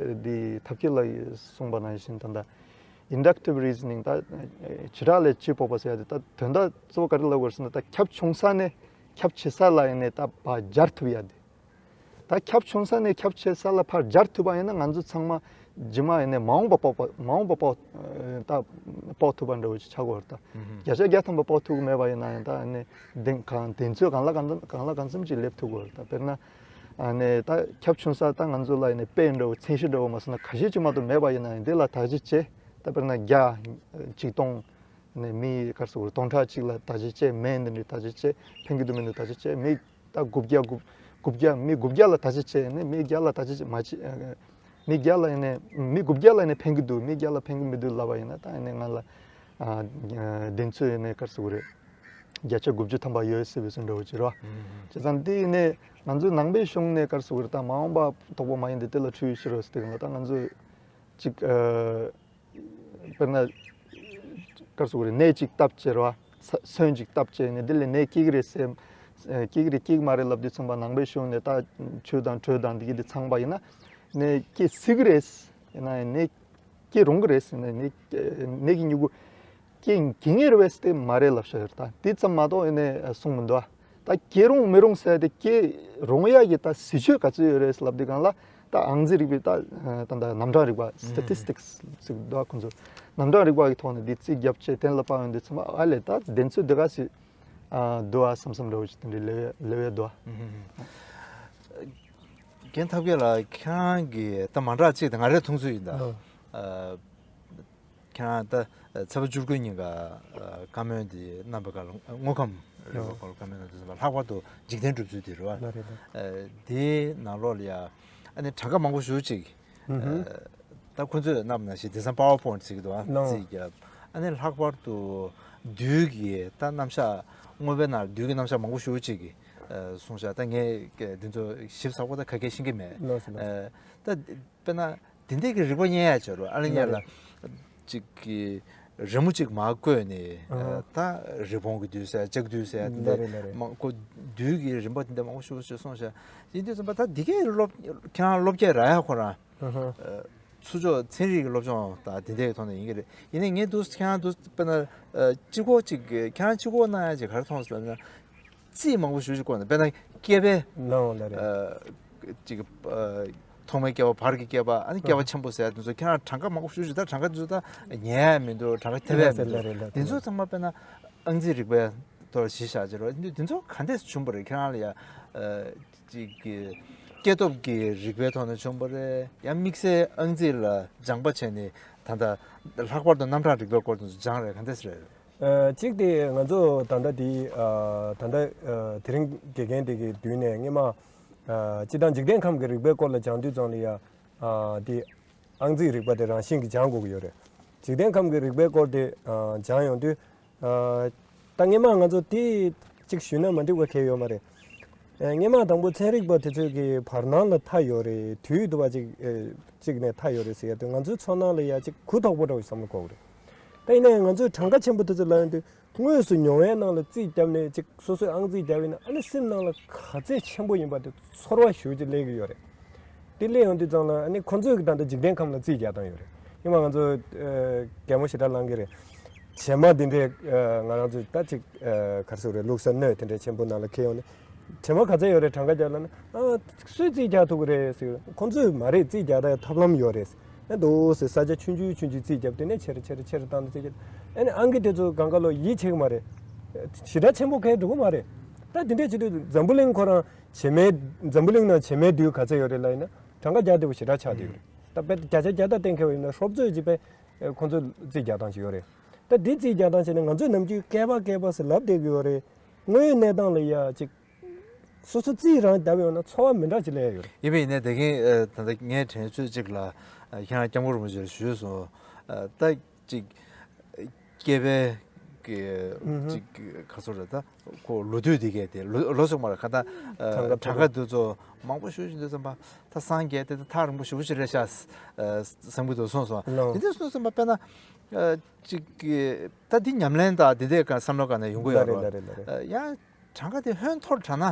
འདི་ཐབས་མཁས་ལགས་ཀྱིས་གསུངས་པ་ནང་བཞིན་ད་ལྟ་Inductive reasoning ད་བྱེ་བྲག་ལས་སྤྱི་དཔོག་པ་ཟེར་ཡ་དེ་ད་དོན་དག་གཙོ་བོ་ག་རེ་ལབ་དགོས་ཟེར་ན་ད་ཁྱབ་ཆུང་ས་ནས་ཁྱབ་ཆེ་ས་ལ་ཡིན་ནས་ད་ཕར་སྦྱར་ཐུབ་ཡ་དེ། ད་ཁྱབ་ཆུང་ས་ནས་ཁྱབ་ཆེ་ས་ལ་ཕར་སྦྱར་ཐུབ་པ་ཡིན་ན་ང་ཚོ་ཚང་མ་རྗེས་མ་ཡིན་ནས་མ་འོངས་པ་དཔོག་པ་མ་འོངས་པ་དཔོག་ད་དཔོག་ཐུབ་པ་འདྲ་བོ་ཞིག་ཆགས་ཀྱི་ཡོད་རེད་ད། བརྒྱ་ཆ་བརྒྱ་ཐམ་པ་དཔོག་ཐུབ་ཀྱི་མེད་པ་ཡིན་ན་ཡང་ད་ནི་གདེང་གང་གདེང་ཚོད་གང་ལ་གང་གང་ལ་གང་འཚམ་ཅིག་སླེབས་ཐུབ་ཀྱི་ཡོད་རེད་ད། དཔེར་ན་ནི་ད་ཁྱབ་ཆུང་ས་ད་ང་ཚོ་ལ་ཡིན་ནས་དཔེ་འདྲ་བོ་མཚན་གཞི་འདྲ་བོ་མ་སོང་ན་ཁ་ཤས་ཅིག་མ་གཏོགས་མེད་པ་ཡིན་ན་ཡང་འདི་ལ་བརྟག་དཔྱད་བྱས་ད་དཔེར་ན་བརྒྱ་ཆིག་སྟོང་ནས་མི་ག་རེ་ཟེར་དགོས་རེད་སྟོང་ཕྲག་གཅིག་ལ་བརྟག་དཔྱད་བྱས་མེད་འདི་འདྲའི་བརྟག་དཔྱད་བྱས་ཕན་གྱི་འདུག་མི་འདུག་བརྟག་དཔྱད་བྱས་མི། ད་དགུ་བརྒྱ་དགུ་དགུ་བརྒྱ་མི་དགུ་བརྒྱ་ལ་བརྟག་དཔྱད་བྱས་ནས་མི་བརྒྱ་ལ་བརྟག་དཔྱད་བྱས་མ་བྱས་མི་བརྒྱ་ལ་ཡིན་ནས་མི་དགུ་བརྒྱ་ལ་ཡིན་ནས་ཕན་གྱི་འདུག་མི་བརྒྱ་ལ་ཕན་གྱི་མི་འདུག་ལབ་པ་ཡིན་ན་ད་ཡིན་ནས་ང་ལ་གདེང་ཚོད་ཡིན་ནས་ག་རེ་ཟེར་དགོས་རེད་བརྒྱ་ཆ་དགུ་བཅུ་ཐམ་པ་ཡོད་ཟེར་བའི་བཟོ་འདྲ་བོ་ཅིག་རེད་བ། བྱས་ཙང་དེ་ཡིན་ནས་ང་ཚོའི་ནང་པའི་གཞུང་ནས་ག་རེ་ཟེར་དགོས་རེད་ད་མ་འོངས་པ་རྟོགས་པ་མ་ཡིན་ཏེ་དེ་ལ་འཁྲུལ་ཡོད་ཤི་རོ་ཟེར་དེ་ག་ལ་ད་ང་ཚོས་ཅིག་དཔེར་ན། ག་རེ་ཟེར་དགོས་རེད་ནད་ཅིག་བཏབ་བྱས་རེད་བ། ས་སོན་ཅིག་བཏབ་བྱས་ནས་འདི་ལས་ནད་སྐྱེ་གི་རེད་ཟེར། སྐྱེ་གི་རེད་སྐྱེ་གི་མ་རེད་ལབ་དུས་ཚང་མ་ནང་པའི་གཞུང་ནས་ད་ཆོས་དང་དྲོད་དང་འདི་གི་འདི་ཚང་པ་ཡིན་ན། ནད་སྐྱེ་སྲིད་གི་རེད། ཡིན་ན་ནད་སྐྱེ་རུང་གི་རེད་ཟེར་ནས་ནད་ནད་ཀྱི་མྱུ་གུ་སྐྱེ་གི་ངེས་རེད་བས་དེ་མ་རེད་ལབ་ཤག་ཡོད་རེད་ད་དེ་ཙམ་མ་གཏོགས་ཡིན་ནས་གསུངས་མི་འདུག་ཨ། ད་སྐྱེ་རུང་མི་རུང་ཟེར་ཏེ་སྐྱེ་རུང་ཡ་གི་ད་ཟིལ་ཤུགས་ག་ཚོད་ཡོད་རེད་ལབ་དུས་སྒང་ལ་ད་ཨང་རྩིས་རིག་པའི་ད་ད་ད་རྣམ་གྲངས་རིག་པ་statistics་ཟེར་གི་འདུག་ཁོང་ཚོ་རྣམ་གྲངས་རིག་པ་གི་ཐོག་ནས་འདི་རྩིས་བརྒྱབ་བྱས་གཏན་ལ་དཔག་ཡོང་དུས་ཚང་མ་ཨ་ལས་ད་གདེང་ཚོད་འདི་ག་ཟིག་འདུག་ཨ་བསམ་བསམ་འདྲ་བོ་ཞིག་དེ་འདྲའི་ལེ་ལེ་བས་འདུག་ཨ། རྒན་ཐབས་མཁས་ལགས་ཁྱེད་རང་གིས་ད་མ་འདྲ་གཅིག་དང་ང་རའི་མཐོང་ཚུལ་ཡིན་ད། ཁྱེད་རང་ད་ཚེས་པ་བཅུ་དགུ་ཉིན་ཀ་བཀའ་མོལ་འདི་གནང་པའི་སྐབས་ལ་དངོས་ཁམས་རིག་པའི་སྐོར་བཀའ་མོལ་གནང་དུས་ཙམ་པ་ལྷག་པར་དུ་འཇིག་རྟེན་གྲུབ་ཚུལ་དེ་རེད་བ། དེའི་ནང་ལོགས་ལ་ཡ་ཨ་ནི་གྲངས་ཀ་མང་པོ་ཞེ་ཅིག་ད་ཁོ་ཚོས་གནང་པ་ནང་བཞིན་དེང་སང་PowerPoint་ཟེར་གྱི་འདུག་ཨ་རྩིས་རྒྱབ་ཨ་ནི་ལྷག་པར་དུ་བདུད་ཀྱི་ད་རྣམ་གཞག་དངོས་པོའི་ནང་བདུད་ཀྱི་རྣམ་གཞག་མང་པོ་ཞེ་ཅིག་གསུངས་ཤག་ད་ངས་འདི་ཚོ་ཞིབ་ཚགས་པོ་ད་ག་གེ་ཤེས་ཀྱི་མེད་ད། དཔེར་ན་དེ་འདྲས་ཀྱི་རིག་པ་རྙེད་ཡ་བྱ་རུ་ཨ་ལ་རྙེད་ལ་ཅིག་གི་རི་མོ་ཅིག་མར་བཀོད་ནས་ད་རི་བོང་གི་བདུད་ཟེར་ལྕགས་བདུད་ཟེར་དེ་འདྲས་མང་ཁོ་བདུད་ཀྱི་རིམ་པ་དེ་འདྲས་མང་པོ་ཞིག་ཞིག་སོང་ཤག་ཡིན་དུས་ཙམ་པ་ད་འདི་གའི་སློབ་ཁྱེད་རང་སློབ་སྐྱེས་ར་ཡ་ཁོ་རང་། ཚུར་ཕྱོགས་ཚན་རིག་གི་སློབ་སྦྱོང་དང་དེ་འདྲའི་ཐོག་ནས་ཡིན་གྱི་རེད། ཡིན་ནའི་ངས་འདུག་ཁྱེད་རང་འདུག་དཔེར་ན་ཨ་གཅིག་པོ་གཅིག་ཁྱེད་རང་གཅིག་པོ་གནང་ཡ་ཅིག་ག་རེ་མཐོང་སོང་ཟེར་ན། རྩིས་མང་པོ་ཞེ་པོ་ཅིག་བཀོལ་ནས། དཔེར་ན་སྐྱེས་པའི་ལའང་ལ་རེད། ཨ་ཅིག་ཨ་ཐོག་མའི་སྐྱེས་པ། བར་གྱི་སྐྱེས་པ། ཨ་ནི་སྐྱེས་པ་ཆེན་པོ་ཟེར་ཡ་དེ་ཚོ་ཁྱེད་རང་གྲངས་ཀ་མང་པོ་ཞེ་པོ་ཅིག་ད་གྲངས་ཀ་དེ་ཚོ་ད་ཉན་ཡ་མི་འདུག་གྲངས་ཀ་ཐེབས་ཡ་མི་འདུག་ལ་རེད་ལ་དེ་ཚོ་ཚང་མ་དཔེར་ན་ཨང་རྩིས་རིག་པའི་ཐོག་གཞི་བཞག་བྱས་རོགས། དེ་ཚོ་ག་འདྲས་བྱུང་བ་རེད། ཁྱེད་རང་ལ་ཡ་ཨ་ཅིག་གི་སྐྱེས་སྟོབས་ཀྱི་རིག་པའི་ཐོག་ནས་བྱུང་བ་རེད། ཡང་དམིགས་བསལ་ཨང་རྩིས་ལ་སྦྱངས་པ་བྱས་ནས་ད་ལྟ་ལྷག་པར་དུ་རྣམ་གྲངས་རིག་པའི་སྐོར་དེ་ཚོ་སྦྱངས་རེད། ག་འདྲས་རེད། ཨ་གཅིག་དེ་ང་ཚོ་ད་ལྟ་དེ་ཨ་ད་ལྟ་ཨ་དེ་རིང་དགེ་རྒན་དེ་གི་མདུན་ནས་སྔས་མ་ཨ་སྤྱིར་བཏང་འཇིག་རྟེན་ཁམས་ཀྱི་རིག་པའི་སྐོར་ལ་སྦྱང་དུས་ཙམ་ལ་ཡ་ཨ་དེ་ཨང་རྩིས་རིག་པ་དེ་རང་བཞིན་གྱིས་སྦྱང་དགོས་ཀྱི་ཡོད་རེད། འཇིག་རྟེན་ཁམས་ཀྱི་རིག་པའི་སྐོར་དེ་ཨ་སྦྱང་ཡོང་དུས་ཨ་ད་སྔས་མ་ང་ཚོ་དེ་གཅིག་ཞུས་ན་མ་འགྲིག་པ་གང་ཡང་ཡོད་མ་རེད། ཨ་སྔས་མ་དང་པོ་ཚན་རིག་པ་དེ་ཚོས་ཀྱི་བར་སྣང་ལ་མཐའ་ཡོད་རེད། དུས་དུ་བ་གཅིག་ཨ་གཅིག་ནས་མཐའ་ཡོད་རེད་ཟེར་ཡ་དེ་ང་ཚོའི་ཚོར་སྣང་ལ་ཡ་གཅིག་གུ་དོག་པོ་འདྲ་བོ་བསམ་བློ་འཁོར་གི་རེད། ད་ཡིན་ནའི་ང་ཚོས་གྲངས་ཀ་ཆེན་པོ་དེ་ཚོ་ལབ་ཡོང་དུས་དངོས་སུ་མྱོང་བའི་ནང་ལ་རྩིས་བརྒྱབ་ནས་ཅིག་སོ་སོས་ཨང་རྩིས་བརྒྱབ་ཡིན་ན་ཨ་ནི་སེམས་ནང་ལ་ག་ཚད་ཆེན་པོ་ཡིན་པ་དེ་ཚོར་བ་ཞེ་པོ་ཅིག་སླེབས་ཀྱི་ཡོད་རེད། དེ་སླེབས་ཡོང་དུས་ཙམ་ལ་ཨ་ནི་ཁོང་ཚོས་ད་ལྟ་འཇིག་རྟེན་ཁམས་ལ་རྩིས་རྒྱག་སྟངས་ཡོད་རེད། ཉི་མ་ང་ཚོ་ཨ་གད་མོ་ཞེ་དྲག་ལངས་ཀྱི་རེད། བྱེ་མ་འདི་འདྲའི་ཨ་ང་རང་ཚོས་ད་ཅིག་ཨ་ག་རེ་ཟེར་དགོས་རེད། བླུགས་ས་སྣོད་དེ་འདྲའི་ཆེན་པོ་ནང་ལ་འཁྱེར་ཡོང་ནས་བྱེ་མ་ག་ཚད་ཡོད་རེད་གྲངས་ཀ་རྒྱག་ལབ་ན། ཨ་སུས་རྩིས་རྒྱག་ཐུབ་ཀྱི་རེད་ཟེར། ཁོང་ཚོས་མ་རེད། རྩིས་རྒྱག་ད་ཐབས་ལམ་ཡོད་རེད་ཟེར། ཨ་འདུག་སེ་ས་ཆ་ཆུང་ཆུང་ཆུང་ཆུང་རྩིས་བརྒྱབ། དེ་ནས་ཆེ་རུ་ཆེ་རུ་ཆེ་རུ་བཏང་སྟེ་རྩིས་བརྒྱབ། ཨ་ནི་ཨང་ཀི་དེ་ཚོ་སྒང་ག་ལོ་ཡིད་ཆེས་ཀྱི་མ་རེད། ཞེ་དྲག་ཆེན་པོ་གང་ཡང་འགྲོ་གི་མ་རེད། ད་དེ་འདྲས་བྱེད་དུས་འཛམ་བུ་གླིང་ཁོ་རང་བྱེ་མའི་འཛམ་བུ་གླིང་ནང་བྱེ་མའི་རྡུལ་ག་ཚད་ཡོད་རེད་ལབ་ཡིན་ན་གྲངས་ཀ་རྒྱག་བདེ་པོ་ཞེ་དྲག་ཆགས་བསྡད་ཡོད་རེད། ད་དཔེ་བརྒྱ་ཆ་བརྒྱ་ཐག་གཏན་འཁེལ་བ་ཡིན་ན་ཧྲོབ་ཚོད་ཅིག་དཔེ་ཁོང་ཚོས་རྩིས་རྒྱག་སྟངས་ཅིག་ཡོད་རེད། ད་འདི་རྩིས་རྒྱག་སྟངས་བྱས་ན་ང་ཚོས་ནམ་རྒྱུན་བསྐལ་པ་བསྐལ་པ་ཟེར་ལབ་བསྡད་ཀྱི་ཡོད་རེད། དངོས་ཡོད་གནས་སྟངས་ལ་ཡ་ཅིག་སོ་སོ་རྩིས་རང་བརྒྱབ་ཡོང་ན་ཚོར་བ་མི་འདྲ་ཅིག་སླེབས་ཡོད་རེད། ཡིན་པ་ཡིན་ནའི་དེ་གིན་ཨ་ད་ལྟ་ངའི་དྲན་ཚོད་ཅིག་ལ་ཨ་ཁྱེད་རང་སྐྱབས་མགོན་རིན་པོ་ཆེར་ཞུས་སོང་། ཨ་ད་ཅིག་སྐྱེས་པའི་གི་ཨུ་ཧུ། ཅིག་ག་ཚོད་རེད། ད་ཁོ་ལོ་དུས་དེ་གས་དེ་ལོ་ལོ་སོགས་མ་རེད། ཁ་ད་ཨ་གྲངས་ཀ་གྲངས་ཀ་དེ་ཚོ་མང་པོ་ཞེ་པོ་ཅིག་འདུག་བསམ་པ། ད་སངས་རྒྱས་དེ་ད་ཐག་རིང་པོ་ཞེ་པོ་ཅིག་རེད་ཤག་ཨ་བསམ་གྱི་འདུག་སོང་སོང་། ལོ། དེ་འདྲ་སོང་བསམ་པ་དཔེར་ན་ཨ་ཅིག་གི་ད་འདི་ཉམས་ལེན་དང་དེ་འདྲའི་ག་བསམ་བློ་ག་ནས་ཡོང་གི་ཡོད་ལ་རེད་རེད། ལ་རེད་ལ་རེད། ཨ་ཡང་གྲངས་ཀ་དེ་ཧོན་ཐོར་དྲགས་ན།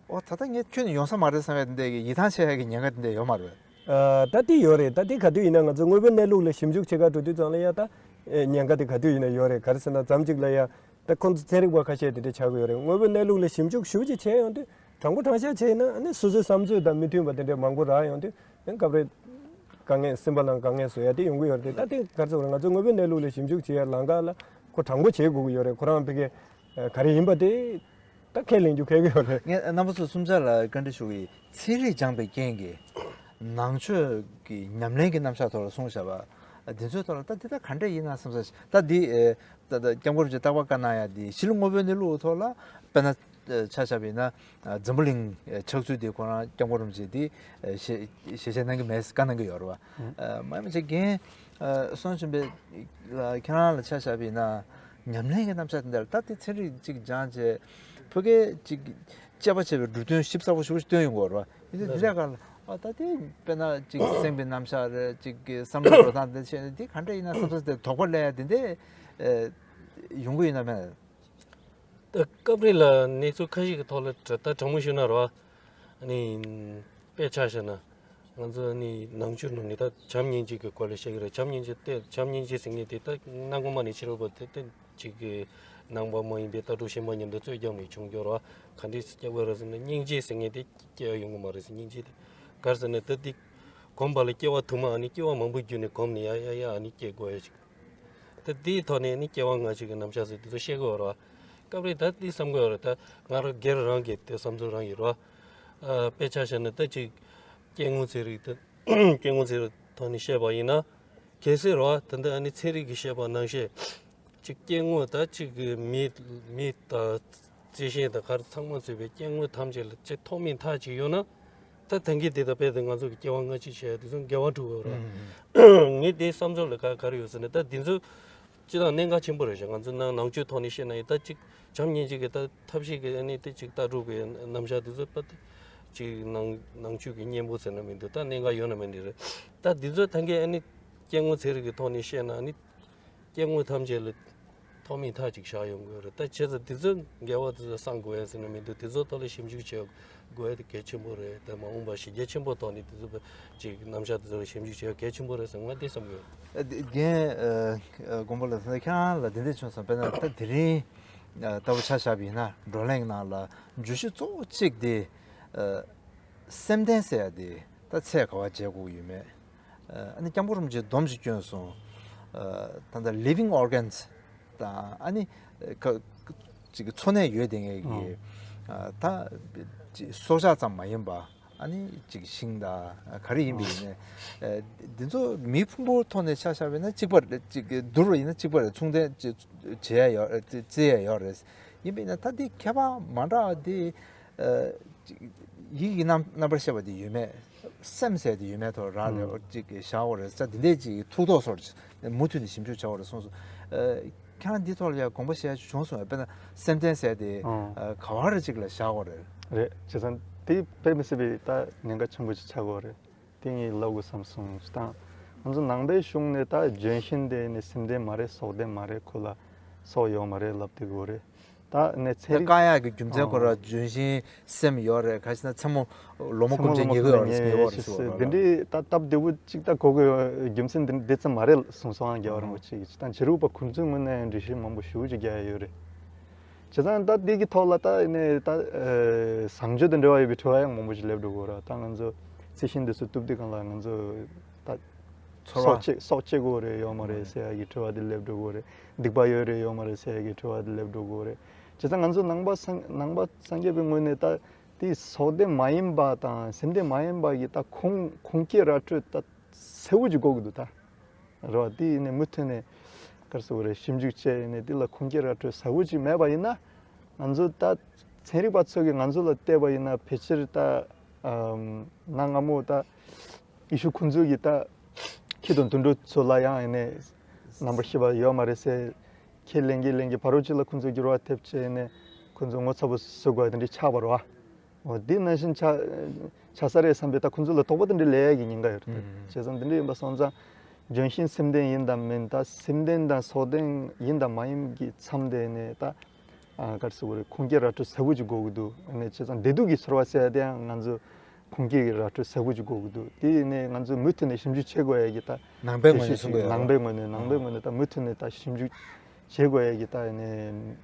ཨོ་ད་ལྟ་ངས་ཁྱོན་ནས་ཡོང་ས་མ་རེད་བསམ་ཡ་དེ་འདྲ་གི་ཡིད་ཐང་ཆད་ཡ་གི་ཉེན་ཁ་དེ་འདྲ་ཡོད་མ་རེད། ཨ་ད་དེ་ཡོད་རེད། ད་དེ་ག་དུས་ཡིན་ན་ང་ཚོ་དངོས་པོའི་གནས་ལུགས་ལ་ཞིབ་འཇུག་བྱེད་ག་འགྲོ་དུས་ཙམ་ལ་ཡ་ད་ཨེ་ཉེན་ཁ་དེ་ག་དུས་ཡིན་ན་ཡོད་རེད། ག་རེ་ཟེར་ན་མཚམས་གཅིག་ལ་ཡ་ད་ཁོང་ཚོ་ཚན་རིག་པ་ཁ་ཤས་དེ་འདྲ་ཆགས་ཀྱི་ཡོད་རེད། དངོས་པོའི་གནས་ལུགས་ལ་ཞིབ་འཇུག་ཞེ་པོ་ཅིག་བྱས་ཡོང་དུས་དྲང་པོ་དྲང་བཞག་བྱས་ན་ཨ་ནི་སོ་སོའི་བསམ་ཚུལ་དང་མི་མཐུན་པ་དེ་འདྲ་མང་པོ་རག་ཡོང་དུས། ཨེ་སྐབས་རེ་དཀའ་ངལ་སེམས་པ་ནང་དཀའ་ངལ་བཟོ་ཡ་དེ་ཡོང་གི་ཡོད་རེད། ད་དེ་ག་རེ་ཟེར་དགོས་རེད། ང་ཚོ་དངོས་པོའི་གནས་ལུགས་ལ་ཞིབ་འཇུག་བྱེད་ཡ་ལམ་ཁ་ལ་ཁོ་དྲང་པོ་བྱེད་དགོས་ཀྱི་ཡོད་རེད། ཁོ་རང་ཕ་གི་ཨ་ག་རེ་ཡིན་པ་དེ་ད་ཁས་ལེན་རྒྱུ་ཁེལ་གྱི་ཡོད་རེད། ངས་རྣམ་པ་ཚོ་གསུམ་ཆ་ལ་བཀའ་འདྲི་ཞུ་གི་ཡིན། ཚན་རིག་སྦྱངས་པའི་རྐྱེན་གྱིས་ནང་ཆོས་ཀྱི་ཉམས་ལེན་གྱི་རྣམ་གཞག་ཐོག་ལ་གསུངས་བཞག་པ་འདི་ཚོའི་ཐོག་ལ་ད་འདི་ད་ག་འདྲ་ཡིན་ན་བསམ་ས། ད་འདི་ཨེ་ད་ད་སྐྱབས་མགོན་རིན་པོ་ཆེས་རྟག་པར་བཀའ་གནང་ཡ་འདི་གཞི་ལ་དངོས་པོའི་གནས་ལུགས་ཐོག་ལ་དཔེར་ན་ཆ་བཞག་པ་ཡིན་ན། འཛམ་བུ་གླིང་ཆགས་ཚུལ་དེ་ཁོ་རང་སྐྱབས་མགོན་རིན་པོ་ཆེ་དེ་ཞལ་ཞལ་བཞེས་གནང་གི་མེད། བཀའ་གནང་གི་ཡོད་རེད་བ། མ་ཡིན་པ་ཅིག་རྒན་སོང་ཆེན་པོ་ལ་ཁྱེད་རང་ལ་ཆ་བཞག་པ་ཡིན་ན་ཉམས་ལེན་གྱི་རྣམ་གཞག་དེ་འདྲ་ད་དེ་ཚན་རིག་ཅིག་སྦྱངས་བྱས་ཕ་གིར་ཅིག་དཔྱད་པ་བྱས་པའི་འབྲུ་དོན་ཞིབ་ཚགས་པོ་ཞེ་པོ་ཞིག་བཏོན་ཡོང་གི་ཡོད་རེད་བ། ཡིན་དུས་དེ་འདྲ་ག་ལ་ཨ་ད་དེ་དཔེར་ན་ཅིག་སེམས་པའི་རྣམ་གཞག་རེད། ཅིག་གི་བསམ་བློ་འགྲོ་སྟངས་དེ་བྱས་ནས་དེ་ག་འདྲ་ཡིན་ན་བསམ་ས་དེ་དོགས་པ་སླེབས་ཡ་དེ་འདྲ་ཡོང་གི་ཡོད་ན་མེད། ད་སྐབས་རེ་ལ་གནས་ཚུལ་ཁ་ཤས་ཀྱི་ཐོག་ལ་དྲ་ད་དྲང་མོ་ཞུ་ན་རོ། ཨ་ནི་དཔེ་ཆ་བཞག་ན་ང་ཚོ་ཨ་ནི་ནང་ཆོས་ནང་ནས་ད་བྱམས་སྙིང་རྗེ་གི་སྐོར་ལ་བཤད་ཀྱི་རེད། བྱམས་སྙིང་རྗེ་དེ་བྱམས་སྙིང་རྗེ་ཟེར་མཁན་དེ་ད་གནའ་སྔ་མོ་ནས་ཕྱི་རོལ་པ་དེ་ད་ཅིག་གི་ནང་པ་མ་ཡིན་པའི་ལྟ་གྲུབ་གཞན་པ་མཉམ་དུ་རྩོད་རྒྱག་ནས་བྱུང་རྒྱུ་རོ། ག་འདྲས་སྐྱེ་བ་རེད་ཟེར་ན་སྙིང་རྗེ་ཟེར་མཁན་དེ་སྐྱེ་ཡ་ཡོང་གི་མ་རེད་ཟེར། སྙིང་རྗེ་དེ་ག་རེ་ཟེར་ན་ད་དེ་གོམས་པ་ལ་སྐྱེ་བ་དུ་མ་ཨ་ནི་སྐྱེ་བ་མང་པོ་བརྒྱུད་ནས་གོམས་ནས་ཡ་ཡ་ཡ་ཨ་ནི་སྐྱེ་དགོས་ཡ་ཞིག་ད་དེའི་ཐོག་ནས་ནི་སྐྱེ་བ་སྔ་ཕྱི་གི་རྣམ་གཞག་ཟེར་དེ་ཚོ་བཤད་དགོས་རེད་བ། སྐབས་རེ་ད་དེ་བསམ་དགོས་རེད། ད་ང་རང་སྒེར་རང་གི་དེ་བསམ་ཚུལ་རང་ཡིན་རེད་བ། ཨ་དཔེ་ཆ་བཞག་ན་ད་ཅིག་སྐྱེ་དངོས་ཚན་རིག་ད་སྐྱེ་དངོས་ཚན་རིག་ཐོག་ནས་བཤད་པ་ཡིན་ན་གལ་སྲིད་རེད་བ། ད་འདི་ཨ་ནི་ཚན་རིག་གིས་བཤད་པ་ནང་བཞིན་ཅིག་སྐྱེ་དངོས་ད་ཅིག་གི་མི་མི་ད་རྩི་ཤིང་དང་ག་རེ་ཚང་མ་ཚུད་པའི་སྐྱེ་དངོས་ཐམས་ཅད་ལ་ཅིག་ཐོགས་མེད་མཐའ་གཅིག་ཡོད་ན། ད་ད་གིན་དེ་ད་དཔེ་དེ་ང་ཚོ་གི་སྐྱེ་བ་སྔ་ཕྱི་བྱས་དེ་ཚོ་འགལ་བ་འགྲོ་གི་རེད། ངས་དེའི་བསམ་ཚུལ་ལ་ག་ག་རེ་ཡོད་ཟེར་ན་ད་དེ་ཚོ་སྤྱི་དང་གནད་འགག་ཆེན་པོ་རེད་ཤག་ང་ཚོ་ནང་ནང་ཆོས་ཐོག་ནས་བཤད་ན་ཡིན་ད་ཅིག་བྱམས་སྙིང་རྗེ་གི་ད་ཐབས་ཤེས་ཀྱི་ཨ་ནི་དེ་ཅིག་ལྟ་གྲུབ་ཀྱི་རྣམ་གཞག་དེ་ཚོ་ད་ཅིག་ནང་ནང་ཆོས་ཀྱི་གཉེན་པོ་ཟེར་ན་མི་འདུག་ད་གནད་འགག་ཡོད་ན་མེད་ནི་རེད། ད་དེ་ཚོ་ད་གིན་ཨ་ནི་སྐྱེ་དངོས་ཚན་རིག་གི་ཐོག་ནས་བཤད་ན་ཨ་ནི། སྐྱེ་དངོས་ཐམས་ཅད་ལ་ ཐོགས་མེད་མཐའ་གཅིག་བཞག་ཡོང་དགོས་རེད། ད་བྱས་ཙང་དེ་ཚོའི་འགལ་བ་དེ་ཚོ་སངས་དགོས་ཡ་ཟེར་ན་མི་འདུག་དེ་ཚོའི་ཐོག་ལ་ཞིབ་འཇུག་བྱེད་དགོས་ཡ་དེ་གལ་ཆེན་པོ་རེད། ད་མ་འོངས་པ་གཞི་རྒྱ་ཆེན་པོ་ཐོག་ནས་དེ་ཚོ་ཅིག་རྣམ་གཞག་དེ་ཚོ་ལ་ཞིབ་འཇུག་བྱེད་ཡ་གལ་ཆེན་པོ་རེད་ཟེར་ང་དེ་བསམ་གྱི་ཡོད། རྒན་ཨ་དགོན་པ་ལ་ཁྱེད་རང་ལ་དེ་འདྲ་བྱུང་སོང་། དཔེར་ན་ད་དེ་རིང་ལྟ་བུ་ཆ་བཞག་པ་ཡིན་ན་བགྲོ་གླེང་ནང་ལ་བརྗོད་གཞི་གཙོ་བོ་གཅིག་དེ་སེམས་རྟེན་ཟེར་ཡ་དེ་ད་ཚད་ག་བ་འཇལ་དགོས་ཡོད་མེད། ཨ་ནི་སྐྱབས་མགོན་རིན་པོ་ཆེས་སྡོམ་ཞིག་བསྐྱོན་སོང་། ད་ལྟ་living organs དང་ཨ་ནི་ཅིག་འཚོ་གནས་ཡོད་བསྡད་མཁན་གྱི་ད་ཅིག་སྲོག་ཆགས་ཙམ་མ་ཡིན་པ་ཨ་ནི་ཅིག་ཤིང་དང་ག་རེ་ཡིན་པ་ཡིན་ནའི་འདི་ཚོ་མིའི་ཕུང་པོའི་ཐོག་ནས་ཆ་བཞག་པ་ཡིན་ན་གཅིག་པ་རེད། ཅིག་བསྡུར་བ་ཡིན་ན་གཅིག་པ་རེད། མཚུངས་ལྡན་བྱེད་ཡ་ཡོད་བརྩི་ཡ་ཡོད་རེད། ཡིན་པ་ཡིན་ན་ད་འདི་ཁྱད་པར་མ་འདྲ་བ་འདི། ཡིད་ཀྱི་རྣམ་རྣམ་པར་ཤེས་པ་དེ་ཡོད་མེད། སེམས་ཟེར་དེ་ཡོད་མེད་ཐོག་རང་ལ་ཅིག་བཞག་དགོས་རེད། ས་འདི་འདྲས་ཅིག་ཐུགས་ཐོག་སོར་མུ་མཐུད་ནས་ཞིབ་འཇུག་བྱ་དགོས་རེད་གསུངས་སོང་། ཁྱེད་རང་འདི་ཐོག་ལ་ཡང་དགོངས་པ་བཞེས་ཡ་བྱུང་སོང་ངས། དཔེར་ན་སེམས་རྟེན་ཟེར་དེ་ག་བ་རེ་ཅིག་ལ་བཞག་དགོས་རེད། རེད། བྱས་ཙང་དེ་དཔེ་མི་སྲིད་པའི་ད་ཉེན་ཁ་ཆེན་པོ་ཅིག་ཆགས་ཀྱི་ཡོད་རེད། དེ་ངས་ལབ་དགོས་བསམ་སོང་། ད་ང་ཚོ་ནང་པའི་གཞུང་ནས་ད་ལྗོན་ཤིང་དེ་ནི་སེམས་རྟེན་མ་རེད། སྲོག་ལྡན་མ་རེད། ཁོ་ལ་སྲོག་ཡོད་མ་རེད་ལབ་བསྡད་ཀྱི་ཡོད་རེད། ད་ནི་ཚན་རིག་བཀག་ཡག་གི་རྒྱུ་མཚན་ཁོ་ར་ལྗོན་ཤིང་སེམས་ཡོད་རེད། ག་ཞིག་ན་མཚན་མོ་ལོ་མ་སྐུ་མཚམས་ཉལ་གི་ཡོད་རེད་ཟེར་གི་ཡོད་རེད་ཟེར་བ་འདི་འདྲའི་ད་སྟབས་བདེ་པོ་གཅིག་ད་གོ་གི་ཡོད། རྒྱུ་མཚན་འདི་འདི་ཙམ་མ་རེད་གསུངས་སོང་། རྒྱལ་བ་རིན་པོ་ཆེ་གིས་ད་བྱེ་རུ་པ་ཁོང་ཚོའི་ངོས་ནས་འགྲེལ་བཤད་མང་པོ་ཞེ་པོ་ཅིག་རྒྱག་ཡ་ཡོད་རེད། བྱས་ཙང་ད་འདི་གི་ཐོག་ལ་ད་ནི་ད་བཟང་སྤྱོད་དང་འབྲེལ་བ་ཡོད་པའི་དྲི་བ་ཡང་མང་པོ་ཞིག་སླེབས་འགྲོ་གི་ཡོད་རེད། ད་ང་ཚོ་རྩི་ཤིང་འདི་ཚོ་གཏུབ་དུས་སྒང་ལ་ང་ཚོ་ད་ཚོར་བ། སྲོག་བཅད་སྲོག་བཅད་དགོས་རེད་ཡོད་མ་རེད་ཟེར་ཡ་གི་དྲི་བ་དེ་སླེབས་འགྲོ་གི་ཡོད་རེད། སྡིག་པ་ཡོད་རེད་ཡོད་མ་རེད་ཟེར་ཡ་གི་དྲི་བ་དེ་སླེབས་འགྲོ་གི་ཡོད་རེད། བྱས་ཙང་ང་ཚོ་ནང་པ་སངས་ནང་པ་སངས་རྒྱས་པའི་ངོས་ནས་ད་དེ་སྲོག་ལྡན་མ་ཡིན་པ་དང་སེམས་ལྡན་མ་ཡིན་པ་གི་ད་ཁུངས་ཁུངས་སྐྱེལ་ར་སྤྲོད་ད་གསལ་བོ་ཅིག་དགོས་ཀྱི་འདུག་ད། རེད་བ། དེ་ཡིན་ནའི་མུ་མཐུད་ནས་ག་རེ་ཟེར་དགོས་རེད། ཞིབ་འཇུག་བྱས་ཡིན་ནའི་དེ་ལ་ཁུངས་སྐྱེལ་ར་སྤྲོད་གསལ་བོ་ཅིག་མེད་པ་ཡིན་ན། ང་ཚོ་ད་ཚན་རིག་པ་ཚོ་གིས་ང་ཚོ་ལ་བལྟས་པ་ཡིན་ན་ཕལ་ཆེར་ད་ཨམ་གནའ་སྔ་མོ་ད་ཡེ་ཤུ་ཁོང་ཚོ་གིས་ད་ཁྱི་དང་དུད་འགྲོ་ཚོ་ལ་ཡང་ཡིན་ནའི་རྣམ་པར་ཤེས་པ་ཡོད་མ་རེད་ཟེར། ཁས་ལེན་གྱི་ལེན་གྱི་ཕ་རོལ་ཅིག་ལ་ཁོང་ཚོ་འགྱུར་བ་ཐེབས་བྱས་ཡིན་ནའི་ཁོང་ཚོ་ངོ་ཚ་པོ་བཟོ་དགོས་དེ་འདྲའི་ཆགས་པ་རེད་བ། འོ་དེ་ནང་བཞིན་ཆགས་ཆགས་ས་རེད་བསམ་པའི་ད་ཁོང་ཚོ་ལ་དོགས་པ་དེ་འདྲ་སླེབས་ཡ་གི་ཉེན་ཁ་ཡོད་རེད། ཨུམ། བྱས་ཙང་དེ་འདྲ་ཡིན་པ་སོང་ཙང་ལྗོན་ཤིང་སེམས་ལྡན་ཡིན་དང་མིན། ད་སེམས་ལྡན་དང་སྲོག་ལྡན་ཡིན་དང་མ་ཡིན་གྱི་མཚམས་དེ་ནས་ད་ཨ་ག་རེ་ཟེར་དགོས་རེད། ཁུངས་སྐྱེལ་ར་སྤྲོད་གསལ་པོ་ཅིག་དགོས་ཀྱི་འདུག་ཨ་ནི་བྱས་ཙང་བདེ་སྡུག་གི་ཚོར་བ་ཟེར་ཡ་དེ་ཡང་ང་ཚོ་ཁུངས་སྐྱེལ་གྱི་ར་སྤྲོད་གསལ་པོ་ཅིག་དགོས་ཀྱི་འདུག་དེ་ཡིན་ནའི་ང་ཚོས་མུ་མཐུད་ནས་ཞིབ་འཇུག་བྱེད་དགོས་ཡ་གི་ད་ནང་པའི་ངོས་ནས་གསུང་དགོས་ཡ། ནང་པའི་ངོས་ནས་ནང་པའི་ངོས་ནས་ད་མུ་མཐུད་ནས་ད་ཞིབ་འཇུག་བྱེད་དགོས་ཡ་གི་ད་ནི་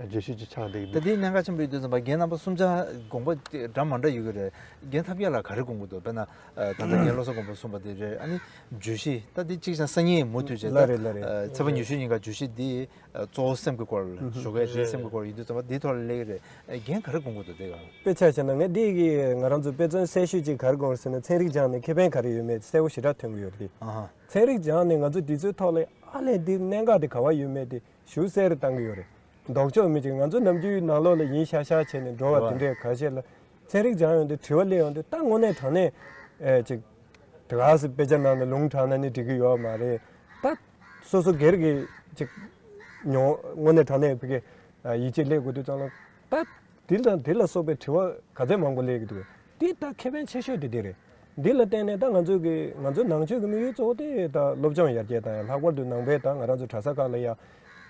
བརྗོད་གཞི་ཅིག་ཆགས་བསྡད་ཀྱི་ད་འདུག་དེའི་གནད་འགག་ཆེན་པོ་ཡོད་དུས་ཙམ་པ་རྒན་རྣམ་པ་གསུམ་ཆ་དགོངས་པ་དེ་འདྲ་མ་འདྲ་ཡོད་ཀྱི་རེད། རྒན་ཐབས་མཁས་ལགས་ག་རེ་དགོངས་ཀྱི་འདུག་དཔེར་ན་ད་ལྟ་རྒན་བློ་བཟང་དགོངས་པ་གསུངས་པ་དེ་རེད། ཨ་ནི་བརྗོད་གཞི་ད་འདི་གཅིག་ཀྱང་སང་ཉིན་མུ་མཐུད་བྱས་ལ་ད་རེད་ལ་རེད། ཚེས་པ་ཉི་ཤུ་ཉིན་ག་བརྗོད་གཞི་འདི་གཙོ་བོ་སེམས་ཀྱི་སྐོར་ཞོགས་ཀས་དེ་སེམས་ཀྱི་སྐོར་ཡིན་དུས་ཙམ་པ་འདིའི་ཐོག་ལ་སླེབས་ཀྱི་རེད། རྒན་ག་རེ་དགོངས་ཀྱི་འདུག་དེ་ག་དཔེ་ཆ་བྱས་ན་ངས་འདི་གི་ང་རང་ཚོ་དཔེ་མཚོན་གསལ་ཤོས་ཅིག་ག་རེ་དགོངས་རེད་ཟེར་ན་ཚན་རིག་སྦྱངས་ནས་ཁེ་ཕན་ག་རེ་ཡོད་མེད་གསལ་པོ་ཞེ་དྲག་ཐོན་གྱི་ཡོད་རེད། ཨ་ཧ། ཚན་རིག་སྦྱངས་ནས་ང་ཚོ་དུས་ཚོད་ཐོག་ལ་ཨ་ལས་འདི་གནད་འགག་དེ་ག་བ་ཡོད་མེད་དེ་ཞུ་གསལ་རུ་བཏང་གི་ཡོད་རེད། ལྡོག་ཕྱོགས་མི་གཅིག་ང་ཚོ་ནམ་རྒྱུན་ནང་ལོགས་ལ་ཡིན་ཤག་ཤག་བྱས་ནས་འགྲོ་བ་དེ་འདྲས་ཁ་ཤས་ལ་ཚན་རིག་སྦྱངས་ཡོང་དུས་དྲི་བ་སླེབས་ཡོང་དུས་ད་དངོས་གནས་དྲང་གནས་ཨེ་ཅིག་དེ་ག་སེ་དཔེ་ཆ་ནང་ནས་ལུང་དྲངས་ན་ནི་འགྲིག་གི་ཡོད་མ་རེད། ད་སོ་སོ་སྒེར་གྱི་ཅིག་མྱོང་དངོས་གནས་དྲང་གནས་ཕ་གི་ཡིད་ཆེས་སླེབས་དགོས་དུས་ཙང་ལ་ད་དེ་དང་དེ་ལ་སོགས་པའི་དྲི་བ་ག་ཚད་མང་པོ་སླེབས་ཀྱི་འདུག་དེ་ད་ཁེ་ཕན་ཆེ་ཤོས་དེ་དེ་རེད། འདི་ལ་བརྟེན་ནས་ད་ང་ཚོ་གི་ང་ཚོ་ནང་ཆོས་ཀྱི་དམིགས་ཡུལ་གཙོ་བོ་དེ་ད་སློབ་སྦྱོང་ཡར་རྒྱས་བཏང་ཡ། ལྷག་པར་དུ་ནང་པའི་ད་ང་རང་ཚོ་གྲྭ་ས་ཁག་ལ་ཡ་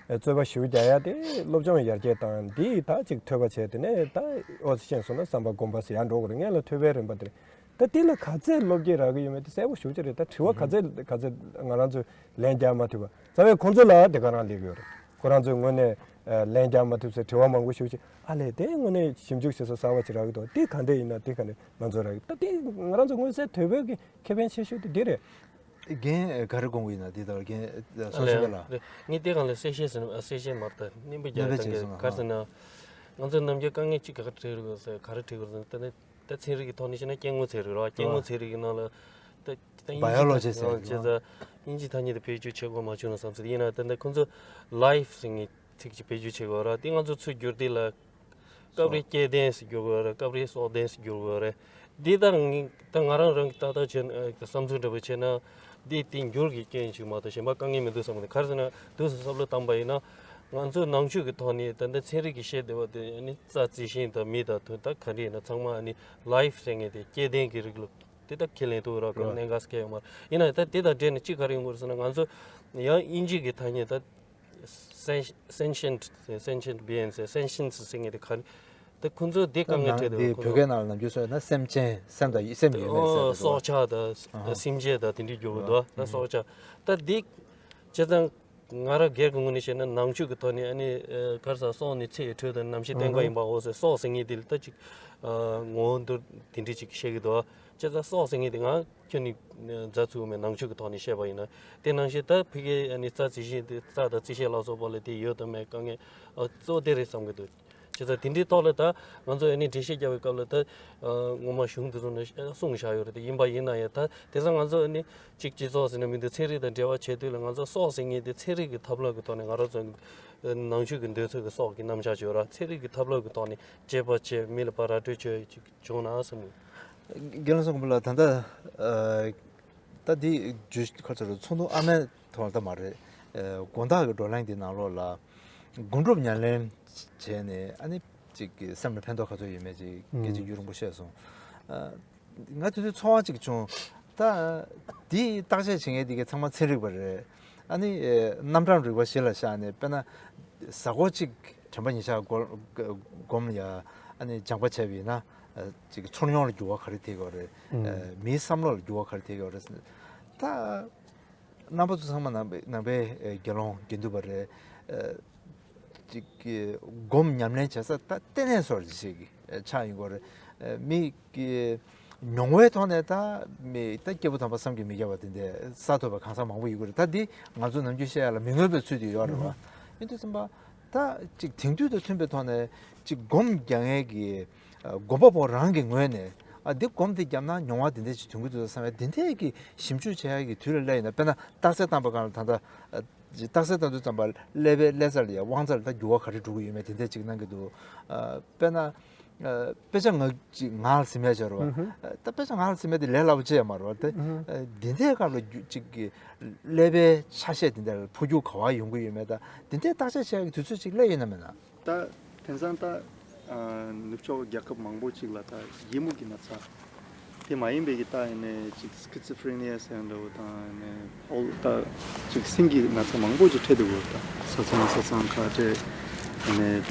རྩོད་པ་ཞེ་པོ་རྒྱག་ཡ་དེ་སློབ་སྦྱོང་ཡར་རྒྱས་བཏང་ཡ། འདི་ད་ཅིག་ཐོས་པ་བྱས་དེ་ནས་ད་ཨོ་ཤེས་སོང་ན་བསམ་པ་སྒོམ་པ་ཟེར་ཡ་འགྲོ་དགོས་རེད། སྔོན་ལ་ཐོས་པའི་རིམ་པ་དེ་རེད། ད་དེ་ལ་ག་ཚད་བློ་སྐྱེད་རག་གི་ཡོད་མེད་དེ་གསལ་པོ་ཞེ་པོ་ཅིག་རེད། ད་དྲི་བ་ག་ཚད་ག་ཚད་ང་རང་ཚོས་ལན་རྒྱག་མ་ཐུབ་པ་རྩ་བའི་ཁོང་ཚོ་ལ་དེ་ག་རང་སླེབས་ཡོད་རེད། ཁོ་རང་ཚོས་དངོས་གནས་ལན་རྒྱག་མ་ཐུབ་ཟེར་དྲི་བ་མང་པོ་ཞེ་པོ་ཅིག་ཨ་ལས་དེ་དངོས་གནས་ཞིབ་འཇུག་བྱེད་ས་གསར་པ་ཅིག་རག་གི་འདུག་དེ་ག་འདྲས་ཡིན་ན་དེ་ག་འདྲས། ང་ཚོ་ར་ད་དེ་ང་རང་ཚོ་མངོན་གསལ་དོད་པོའི་གི་ཁེ་ཕན་ཆེ་ཤོས་དེ་འདི་རེད། རྒན་ག་རེ་དགོངས་ཀྱི་ཡིན་ན་འདི་ལྟར་རྒན་སོ་སོ་ལ། ངས་དེ་གང་ལ་གསལ་བཤད་ཟེར་ན་གསལ་བཤད་མ་རེད་ད་སྙན་པོ་རྒྱག་སྙན་པོ་ད་བྱས་སོང་ང་ག་རེ་ཟེར་ན། ང་ཚོ་ནམ་རྒྱུན་དཀའ་ངལ་གཅིག་ག་ག་འཕྲད་རེད་ཟེར་ག་རེ་འཕྲད་ཀྱི་རེད་ཟེར་ན་ད་ནི་ད་ཚན་རིག་གི་ཐོག་ནས་བཤད་ན་སྐྱེ་དངོས་ཚན་རིག་རེད་བ། སྐྱེ་དངོས་ཚན་རིག་གི་ནང་ལ་ད་ད་དབྱིན་ཇི་བྷའི་ཡོ་ལོ་ཇི་ཟེར་བྱས་ཙང་དབྱིན་ཇི་ཐ་སྙད་དེ་བེད་སྤྱོད་བྱེད་དགོས་མ་བྱུང་ན་བསམ་ཚུལ་ཡིན་ན་ད་ནི་ཁོང་ཚོ་ལའིཕ་ཟེར་ངེས། ཚིག་ཅིག་བེད་སྤྱོད་བྱེད་དགོས་ར། དེ་ང་ཚོ་ཚུར་བསྒྱུར་དུས་ལ་སྐབས་རེ་སྐྱེ་ལྡན་ཟེར་བསྒྱུར་དགོས་ར། སྐབས་རེ་སྲོག་ལྡན་ཟེར་བསྒྱུར་དགོས་རེད། འདི་ལྟར་ངས་ད་ང་རང་རང་གི་ཏག་ཏག་བྱས་ན་བསམ་ཚུལ་འདྲ་པོ་བྱས་ན་འདི་དེ་འགྱུར་གྱི་རྐྱེན་ཞིག་མ་གཏོགས་གཞན་པ་དཀའ་ངལ་མི་འདུག་བསམ་གི་འདུག་ག་རེ་ཟེར་ན་དུས་སུ་བསམ་བློ་བཏང་པ་ཡིན་ན་ང་ཚོའི་ནང་ཆོས་ཀྱི་ཐོག་ནས་ད་ལྟ་ཚན་རིག་གིས་བཤད་བསྡད་པ་དེ་ནི་རྩྭ་རྩི་ཤིང་དང་མི་དང་དུད་འགྲོ་ག་འདྲ་ཡིན་ན་ཚང་མ་ནི་ལའིཕ་ཟེར་མཁན་དེ་སྐྱེ་ལྡན་གྱི་རིགས་ལ་དེ་ད་ཁས་ལེན་ཐུབ་ར། ག་རེ་གནད་འགག་སྐྱེ་ཡོང་མ་རེད། ཡིན་ན་ད་དེ་དང་འབྲེལ་ནས་གཅིག་ག་རེ་ཡོང་དགོས་རེད་ཟེར་ན་ང་ཚོ་ཡང་དབྱིན་ཇི་གི་ཐ་སྙད་ད། Sen- sentient sentient beings sentience ཟེར་མཁན་དེ་ག་རེ། ད་ཁོང་ཚོ་འདི་དཀའ་ངལ་འཕྲད་འདུག་ཁོང་ཚོ། བོད་སྐད་ནང་ལ་ནམ་རྒྱུན་སོང་ན་སེམས་ཅན། སེམས་དང་སེམས་ཡོད་མེད་ཟེར་ཨོ་དེ་སྲོག་ཆགས་དང་ཨ་ཧ་སེམས་ཅན་དང་དེ་འདྲའི་འགྱུར་གྱི་འདུག་ད་སྲོག་ཆགས་ད་འདི་བྱས་ཙང་། ང་རང་སྒེར་གྱི་ངོས་ནས་བཤད་ན་ནང་ཆོས་ཀྱི་ཐོག་ནས་ཨ་ནི་ཨ་ག་རེ་ཟེར། སྲོག་ནི་ཚེ་ཡི་ཁྲོད་དུ་རྣམ་ཤེས་བརྟེན་པ་ཡིན་པའོ་ཟེར། སྲོག་ཟེར་མཁན་དེ་ལ་ད་ཅིག་ཨ་ངོ་བོ་འདུག་དེ་འདྲ་ཅིག་བཤད་ཀྱི་འདུག་བྱས་ཙང་སྲོག་ཟེར་མཁན་དེ་ང་ཁྱོན་ནས་རྫ་ཚུགས་མེད། ནང་ཆོས་ཀྱི་ཐོག་ནས་བཤད་པ་ཡིན་ན། དེ་ནང་བཞིན་ད་ཕ་གིའི་ཨ་ནི་རྩྭ་རྩི་ཤིང་དེ་རྩྭ་དང་རྩི་ཤིང་ལ་སོགས་པ་ལ་དེ་ཡོད་དམ་མེད་དཀའ་ངལ་ཨ་གཙོ་བོ་དེ་རེད་བསམ་གྱི་འདུག་བྱས་ཙང་དེ་འདྲའི་ཐོག་ལ་ད་ང་ཚོ་ཨ་ནི་འགྲེལ་བཤད་རྒྱག་པའི་སྐབས་ལ་ད་ཨ་སྔོན་མ་གཞུང་དེ་ཚོ་ནས་གསུངས་བཞག་ཡོད་རེད། དེ་ཡིན་པ་ཡིན་ན་ཡང་ད་དེང་སང་ང་ཚོ་ཨ་ནི་གཅིག་སྤྱི་ཚོགས་ཟེར་ན་མི་འདུག་ཚན་རིག་དང་འབྲེལ་བ་བྱེད་དུས་ལ་ང་ཚོ་སྲོག་ཟེར་མཁན་དེ་ཚན་རིག་གི་ཐབས་ལམ་གྱི་ཐོག་ནས། ང་རང་ཚོ་ནང་ཆོས་ཀྱི་འདོད་ཚུལ་གྱི་སྲོག་གི་རྣམ་གཞག་བྱས་ར། ཚན་རིག་གི་ཐབས་ལམ་གྱི་ཐོག་ནས་དཔྱད་པ་བྱས། མི་ལ་ཕར་ར་སྤྲོད་བྱས་ཅིག་བྱུང་ན་བསམ་གྱི། དགེ་སློང་ཚང་དགོན་པ་ལགས། ད་ལྟ་ཨ་ད་འདི་བརྗོད་ཁ་ཚོར་ཚོགས་འདུ་ཨ་མའི་ཐོག་ལ་ད་མ་རེད། ཨ་དགོན་བདག་གི་བགྲོ་གླེང་འདི་ནང་ལོགས་ལ་སྒོམ་སྒྲུབ་ཉམས་ལེན་བྱས་ནས་ཨ་ནི་ཅིག་གི་སེམས་ལ་ཕན་ཐོགས་ག་ཚོད་ཡོད་མེད་ཅིག་སྐད་ཆ་ཨུམ་རྒྱུན་རིང་པོ་བཤད་སོང་། ཨ་ང་དེ་དུས་ཚོར་བ་ཅིག་བྱུང་། ད་འདི་བརྟག་དཔྱད་བྱེད་མཁན་འདི་གའི་ཚང་མ་ཚན་རིག་པ་རེད། ཨ་ནི་ཨེ་རྣམ་གྲངས་རིག་པ་གཞི་ལ་བཞག་ནས། དཔེར་ན་གཟའ་འཁོར་གཅིག་དྲན་པ་ཉིན་ཞག་སྒོམ་སྒོམ་ཡ་ཨ་ནི་སྦྱངས་པ་བྱས་པ་ཡིན་ན། ཨ་ཅིག་ཚོར་མྱོང་ལ་འགྱུར་བ་ག་རེ་ཐེབས་ཀྱི་ཡོད་རེད། ཨ་མིའི་བསམ་བློ་ལ་འགྱུར་བ་ག་རེ་ཐེབས་ཀྱི་ཡོད་རེད། ད་རྣམ་པ་ཚོ་ཚང་མ་ནང་པའི་ནང་པའི་ཨེ་དགེ་སློང་དགེ་འདུན་པ་རེད། ཨ་ཅིག་གི་སྒོམ་ཉམས་ལེན་བྱེད་ས་ད་ལྟེ་གནས་སོགས་ཅིག་གི་ཆགས་ཡིན་དགོས་རེད། མི་གི་མྱོང་བའི་ཐོག་ནས་ད་མི་ད་སྐྱེས་བུ་དམ་པ་བསམ་གྱིས་མི་ཁྱབ་པ་དེ་འདྲ་གསར་ཐོབ་པ་གང་ཟག་མང་པོ་ཡོད་ཀྱི་རེད། ད་འདི་ང་ཚོ་ནམ་རྒྱུན་བཤད་ཡ་ལ་མི་མངོན་པའི་ཚུལ་དུ་ཡོད་རེད་བ། ཡིན་དུས་ཙམ་པ་ད་ཅིག་དེང་དུས་དང་མཐུན་པའི་ཐོག་ནས་ཅིག་སྒོམ་རྒྱག་མཁན་གྱི་ཨ་སྒོམ་པ་པོ་རང་གི་ངོས་ནས་ཨ་འདི་སྒོམ་འདི་བརྒྱབ་ན་མྱོང་བ་འདི་འདྲ་ཅིག་ཐོན་གྱི་འདུག་བསམ་པའི་འདི་འདྲས་ཀྱི་ཞིབ་འཇུག་བྱེད་ཡ་གི་དུས་ལ་སླེབས་ཡིན་ན། དཔེར་ན་རྟགས་གསལ་བཏང་པ་གང་ལ་ད་ལྟ་ཨ་རྟགས་གསལ་བཏང་དུས་ཙམ་པ་ཀླད་པའི་ཀླད་རྩ་ལ་ཡ་དབང་རྩ་ལ་ད་འགྱུར་བ་ག་རེ་འགྲོ་གི་ཡོད་མེད་དེ་འདྲས་ཅིག་གནང་གི་འདུག་ཨ་དཔེར་ན་ཨ་དཔེ་ཆ་ངག་ཅིག་ངག་ལ་ཟིན་མེད་ཅིག་ཡོད་རེད་བ། ཨ་ད་དཔེ་ཆ་ངག་ལ་ཟིན་མེད་དེ་ལས་སླ་པོ་ཅིག་ཡང་མ་རེད་བ། དེ་ཨ་འདི་འདྲའི་སྐབས་ལ་རྒྱུ་ཅིག་གི་ཀླད་པའི་ཆ་ཤས་དེ་འདྲ་ལ་འཕོ་འགྱུར་ག་བ་ཡོང་གི་ཡོད་མེད། ད་འདི་འདྲའི་བརྟག་དཔྱད་བྱེད་ཡ་གི་དུས་ཚོད་ཅིག་སླེབས་ཡོད་ན་མེད་ན། ད་དེང་སང་ད་ཨ་ནུབ་ཕྱོགས་རྒྱལ་ཁབ་མང་པོ་ཅིག་ལ་ད་ཡི་མུག་གི་ན་ཚ་དེ་མ་ཡིན་པའི་གི་ད་ཡིན་ནའི་ཅིག་སི་ཀི་ཛི་ཧྥི་རེ་ནི་ཡ་ཟེར་འདྲ་བོ་དང་ཡིན་ནའི་ཨོལ་ད་ཅིག་སེམས་ཀྱི་ན་ཚ་མང་པོ་ཅིག་འཕྲད་འདུག་གོ། ད་ས་མཚམས་ས་མཚམས་ཁག་འཕྲད་ཡིན་ནའི་ད་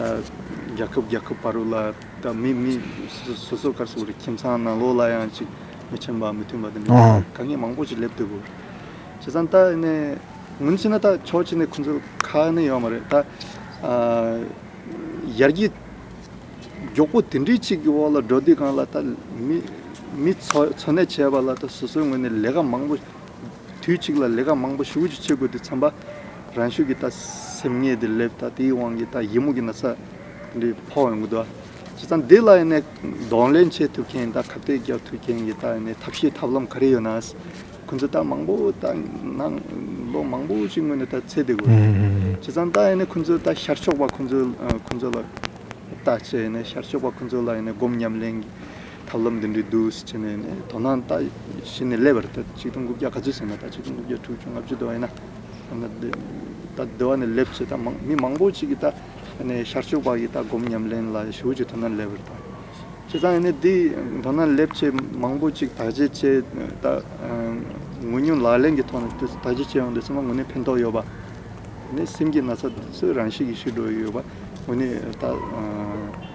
རྒྱལ་ཁབ་རྒྱལ་ཁབ་བར་དུ་ལ་ད་མི་མི་སོ་སོ་སོ་སོ་ག་རེ་ཟེར་དགོས་རེད། ཁྱིམ་ཚང་ནང་ལོགས་ལ་ཡང་ཅིག་མི་མཐུན་པ་མི་མཐུན་པ་དེ་འདྲ་ཨ་དཀའ་ངལ་མང་པོ་ཅིག་སླེབས་འདུག་གོ། བྱས་ཙང་ད་ཡིན་ནའི་ངོས་ནས་བྱས་ན་ད་ཕྱོགས་གཅིག་ནས་ཁོང་ཚོ་ཁག་ནི་ཡོད་མ་རེད། ད་ཨ་ཡར་རྒྱས་མགྱོགས་པོ་དེ་འདྲའི་ཅིག་གི་འོག་ལ་འགྲོ་དུས་གང་ལ་ད་མི་མི་འཚོ་འཚོ་གནས་བྱས་པ་ལ་ད་སོ་སོའི་ངོས་ནས་ལས་ཀ་མང་པོ་དུས་གཅིག་ལ་ལས་ཀ་མང་པོ་ཞེ་པོ་ཅིག་བྱེད་དགོས་དུས་ཙམ་པ་རང་ཤུགས་ཀྱིས་ད་སེམས་ངལ་དེ་སླེབས། ད་དེའི་དབང་གིས་ད་ཡི་མུག་གི་ན་ཚ་དེ་འདྲའི་ཕོག་ཡོང་གི་འདུག་བྱས་ཙང་འདི་ལ་ཡིན་ནའི་གདོང་ལེན་བྱེད་ཐུབ་མཁན་ད་ཁ་གཏད་རྒྱག་ཐུབ་མཁན་གྱི་ད་ཡིན་ནའི་ཐབས་ཤེས་ཐབས་ལམ་ག་རེ་ཡོད་ན། ཁོང་ཚོ་ད་མང་པོ་ད་ནང་ལོ་མང་པོ་ཞིག་སྔོན་ནས་ད་ཚེ་འདི་དགོས། ཨུམ་ཨུམ་ཨུམ། བྱས་ཙང་ད་ཡིན་ནའི་ཁོང་ཚོ་ད་ཤར་ཕྱོགས་པ་ཁོང་ཚོ་ཨ་ཁོང་ཚོ་ལ་ལྟ་བྱས་ཡིན་ནའི་ཤར་ཕྱོགས་པ་ཁོང་ཚོ་ལ་ཡིན་ནའི་སྒོམ་ཉམས་ལེན་གྱི་ཐབས་ལམ་འདི་འདྲའི་འདུག་ཟེར་བྱས་ནས་ཡིན་ནའི་དོ་སྣང་ད་གཞི་ནས་སླེབས་པ་རེད། ད་ཆིག་སྟོང་དགུ་བརྒྱ་ག་ཚོད་ཟེར་ན་ད་ཆིག་སྟོང་དགུ་བརྒྱ་དྲུག་ཅུ་ལྔ་བཅུ་དུ་བ་ཡིན་ན་ད་འདི་ད་འདི་བ་ནས་སླེབས་བྱས་ད་མང་མི་མང་པོ་ཅིག་གིས་ད་ཡིན་ནའི་ཤར་ཕྱོགས་པ་གི་ད་སྒོམ་ཉམས་ལེན་ལ་ཞེ་པོ་ཅིག་དོ་སྣང་སླེབས་པ་རེད་ད། བྱས་ཙང་ཡིན་ནའི་འདི་མདོར་ན་སླེབས་ཆེད་མང་པོ་ཅིག་བརྟག་དཔྱད་བྱས་ད་ངོས་སྙོམས་ལག་ལེན་གྱི་ཐོག་ནས་བརྟག་དཔྱད་བྱས་ཡོང་དུས་ཙམ་པ་དངོས་གནས་ཕན་ཐོགས་ཡོད་པ། ནི་སེམས་ཀྱི་ན་ཚ་ཚོས་རང་ཤི་གི་ཤི་འགྲོ་ཡི་ཡོད་པ་དངོས་གནས་ད་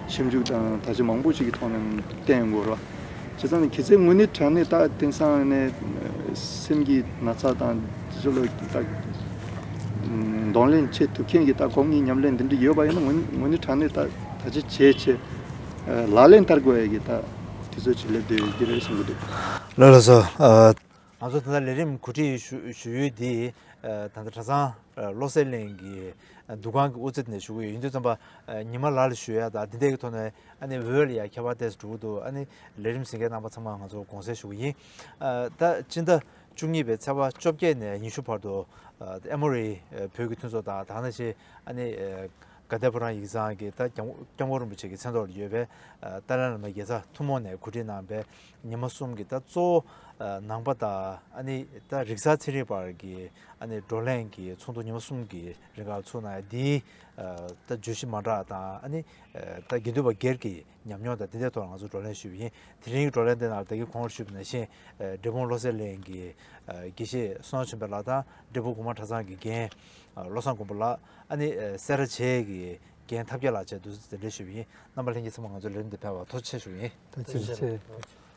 ཞིབ་འཇུག་དང་བརྟག་དཔྱད་མང་པོ་ཅིག་གི་ཐོག་ནས་བསྟན་ཡོང་དགོས་རེད་བ། བྱས་ཙང་ནི་གལ་སྲིད་དངོས་གནས་དྲང་གནས་ད་དེང་སང་ནས་སེམས་ཀྱི་ན་ཚ་དང་དེ་ཚོ་ལ་ད་གདོང་ལེན་བྱེད་ཐུབ་མཁན་གྱི་ད་སྒོམ་གྱི་ཉམས་ལེན་འདི་འདྲ་ཡོད་པ་ཡིན་ན་དངོས་དངོས་གནས་དྲང་གནས་ད་བརྟག་དཔྱད་བྱས་བྱས། ལག་ལེན་བསྟར་དགོས་ཡ་གི་ད་དུས་ཚོད་ཅིག་སླེབས་བསྡད་ཡོད་ཀྱི་རེད་བསམ་གྱི་འདུག་ལགས་ལགས་སོ། ཨ་ང་ཚོ་ད་ལྟ་ལས་རིམ་གོ་སྒྲིག་ཞུ་ཞུ་ཡུལ་འདི་ཨ་ད་ལྟ་གྲྭ་ཚང་ཨ་བློ་གསལ་གླིང་གི་ཨ་འདུ་ཁང་གི་དབུ་རྩེ་ནས་ཞུ་གི་ཡོད། ཡིན་དུས་ཙམ་པ་ཨ་ཉི་མ་ལ་ལ་ཞུ་ཡ་ད་འདི་འདྲ་གི་ཐོག་ནས་ཨ་ནི་འོས་ལ་ཡ་ཁྱད་པར་ཏོག་ཙམ་འགྲོ་གི་འདུག་ཨ་ནི་ལས་རིམ་གཟིགས་མཁན་རྣམ་པ་ཚང་མ་ང་ཚོ་དགོངས་སེལ་ཞུ་གི་ཡིན། ཨ་ད་སྤྱི་ཟླ་བཅུ་གཉིས་པའི་ཚེས་པ་བཅོ་བརྒྱད་ནས་ཉི་ཤུ་བར་དུ་ཨ་ཨེ་མོ་རི་ཨ་བོད་ཀྱི་མཐུན་ཚོགས་དང་ད་ནང་བཞིན་ཨ་ནི་ཨ་དགའ་ལྡན་ཕོ་བྲང་ཡིག་ཚང་གི་ད་སྐྱབས་སྐྱབས་མགོན་རིན་པོ་ཆེ་གི་མཚན་ཐོག་ལ་ཡོད་པའི་ཨ་ཏཱ་ལའི་བླ་མ་དགེ་རྩ་ཐུན་མོང་ནས་གོ་སྒྲིག་གནང་བའི་ཉི་མ་གསུམ་གྱི་ད་གཙོ་བོ་ཨ་ནང་པ་དང་ཨ་ནི་ད་རིག་གསར་ཚན་རིག་བར་གྱི་ཨ་ནི་བགྲོ་གླེང་གི་ཚོགས་འདུ་ཉི་མ་གསུམ་གྱི་རིང་ག་ཚུགས་གནང་ཡ་འདིའི་ ད་བརྗོད་གཞི་མ་འདྲ་དང་ཨ་ནི་ད་དགེ་འདུན་པ་སྒེར་གྱི་ཉམས་མྱོང་དང་དེ་འདྲའི་ཐོག་ལ་ང་ཚོ་བགྲོ་གླེང་ཞུས་པ་ཡིན། དེ་རིང་གི་བགྲོ་གླེང་དེ་ནང་ད་གིན་གོང་ལ་ཞུས་པ་ནང་བཞིན་འབྲས་སྤུངས་བློ་གསལ་གླིང་གི་དགེ་བཤེས་བསོད་ནམས་ཆོས་འཕེལ་ལགས་དང་འབྲས་སྤུངས་གོང་མ་གྲྭ་ཚང་གི་རྒན་བློ་བཟང་མགོན་པོ་ལགས། ཨ་ནི་སེ་ར་བྱེས་ཀྱི་རྒན་ཐབས་མཁས་ལགས་བཅས་འདུག་སེ་གདན་འདྲེན་ཞུས་པ་ཡིན། རྣམ་པ་ལྷན་རྒྱས་ཚང་མ་ང་ཚོའི་ལས་རིམ་འདིར་ཕེབས་པར་ཐུགས་རྗེ་ཆེ་ཞུ་ཡིན། ཐུགས་རྗེ་ཆེ།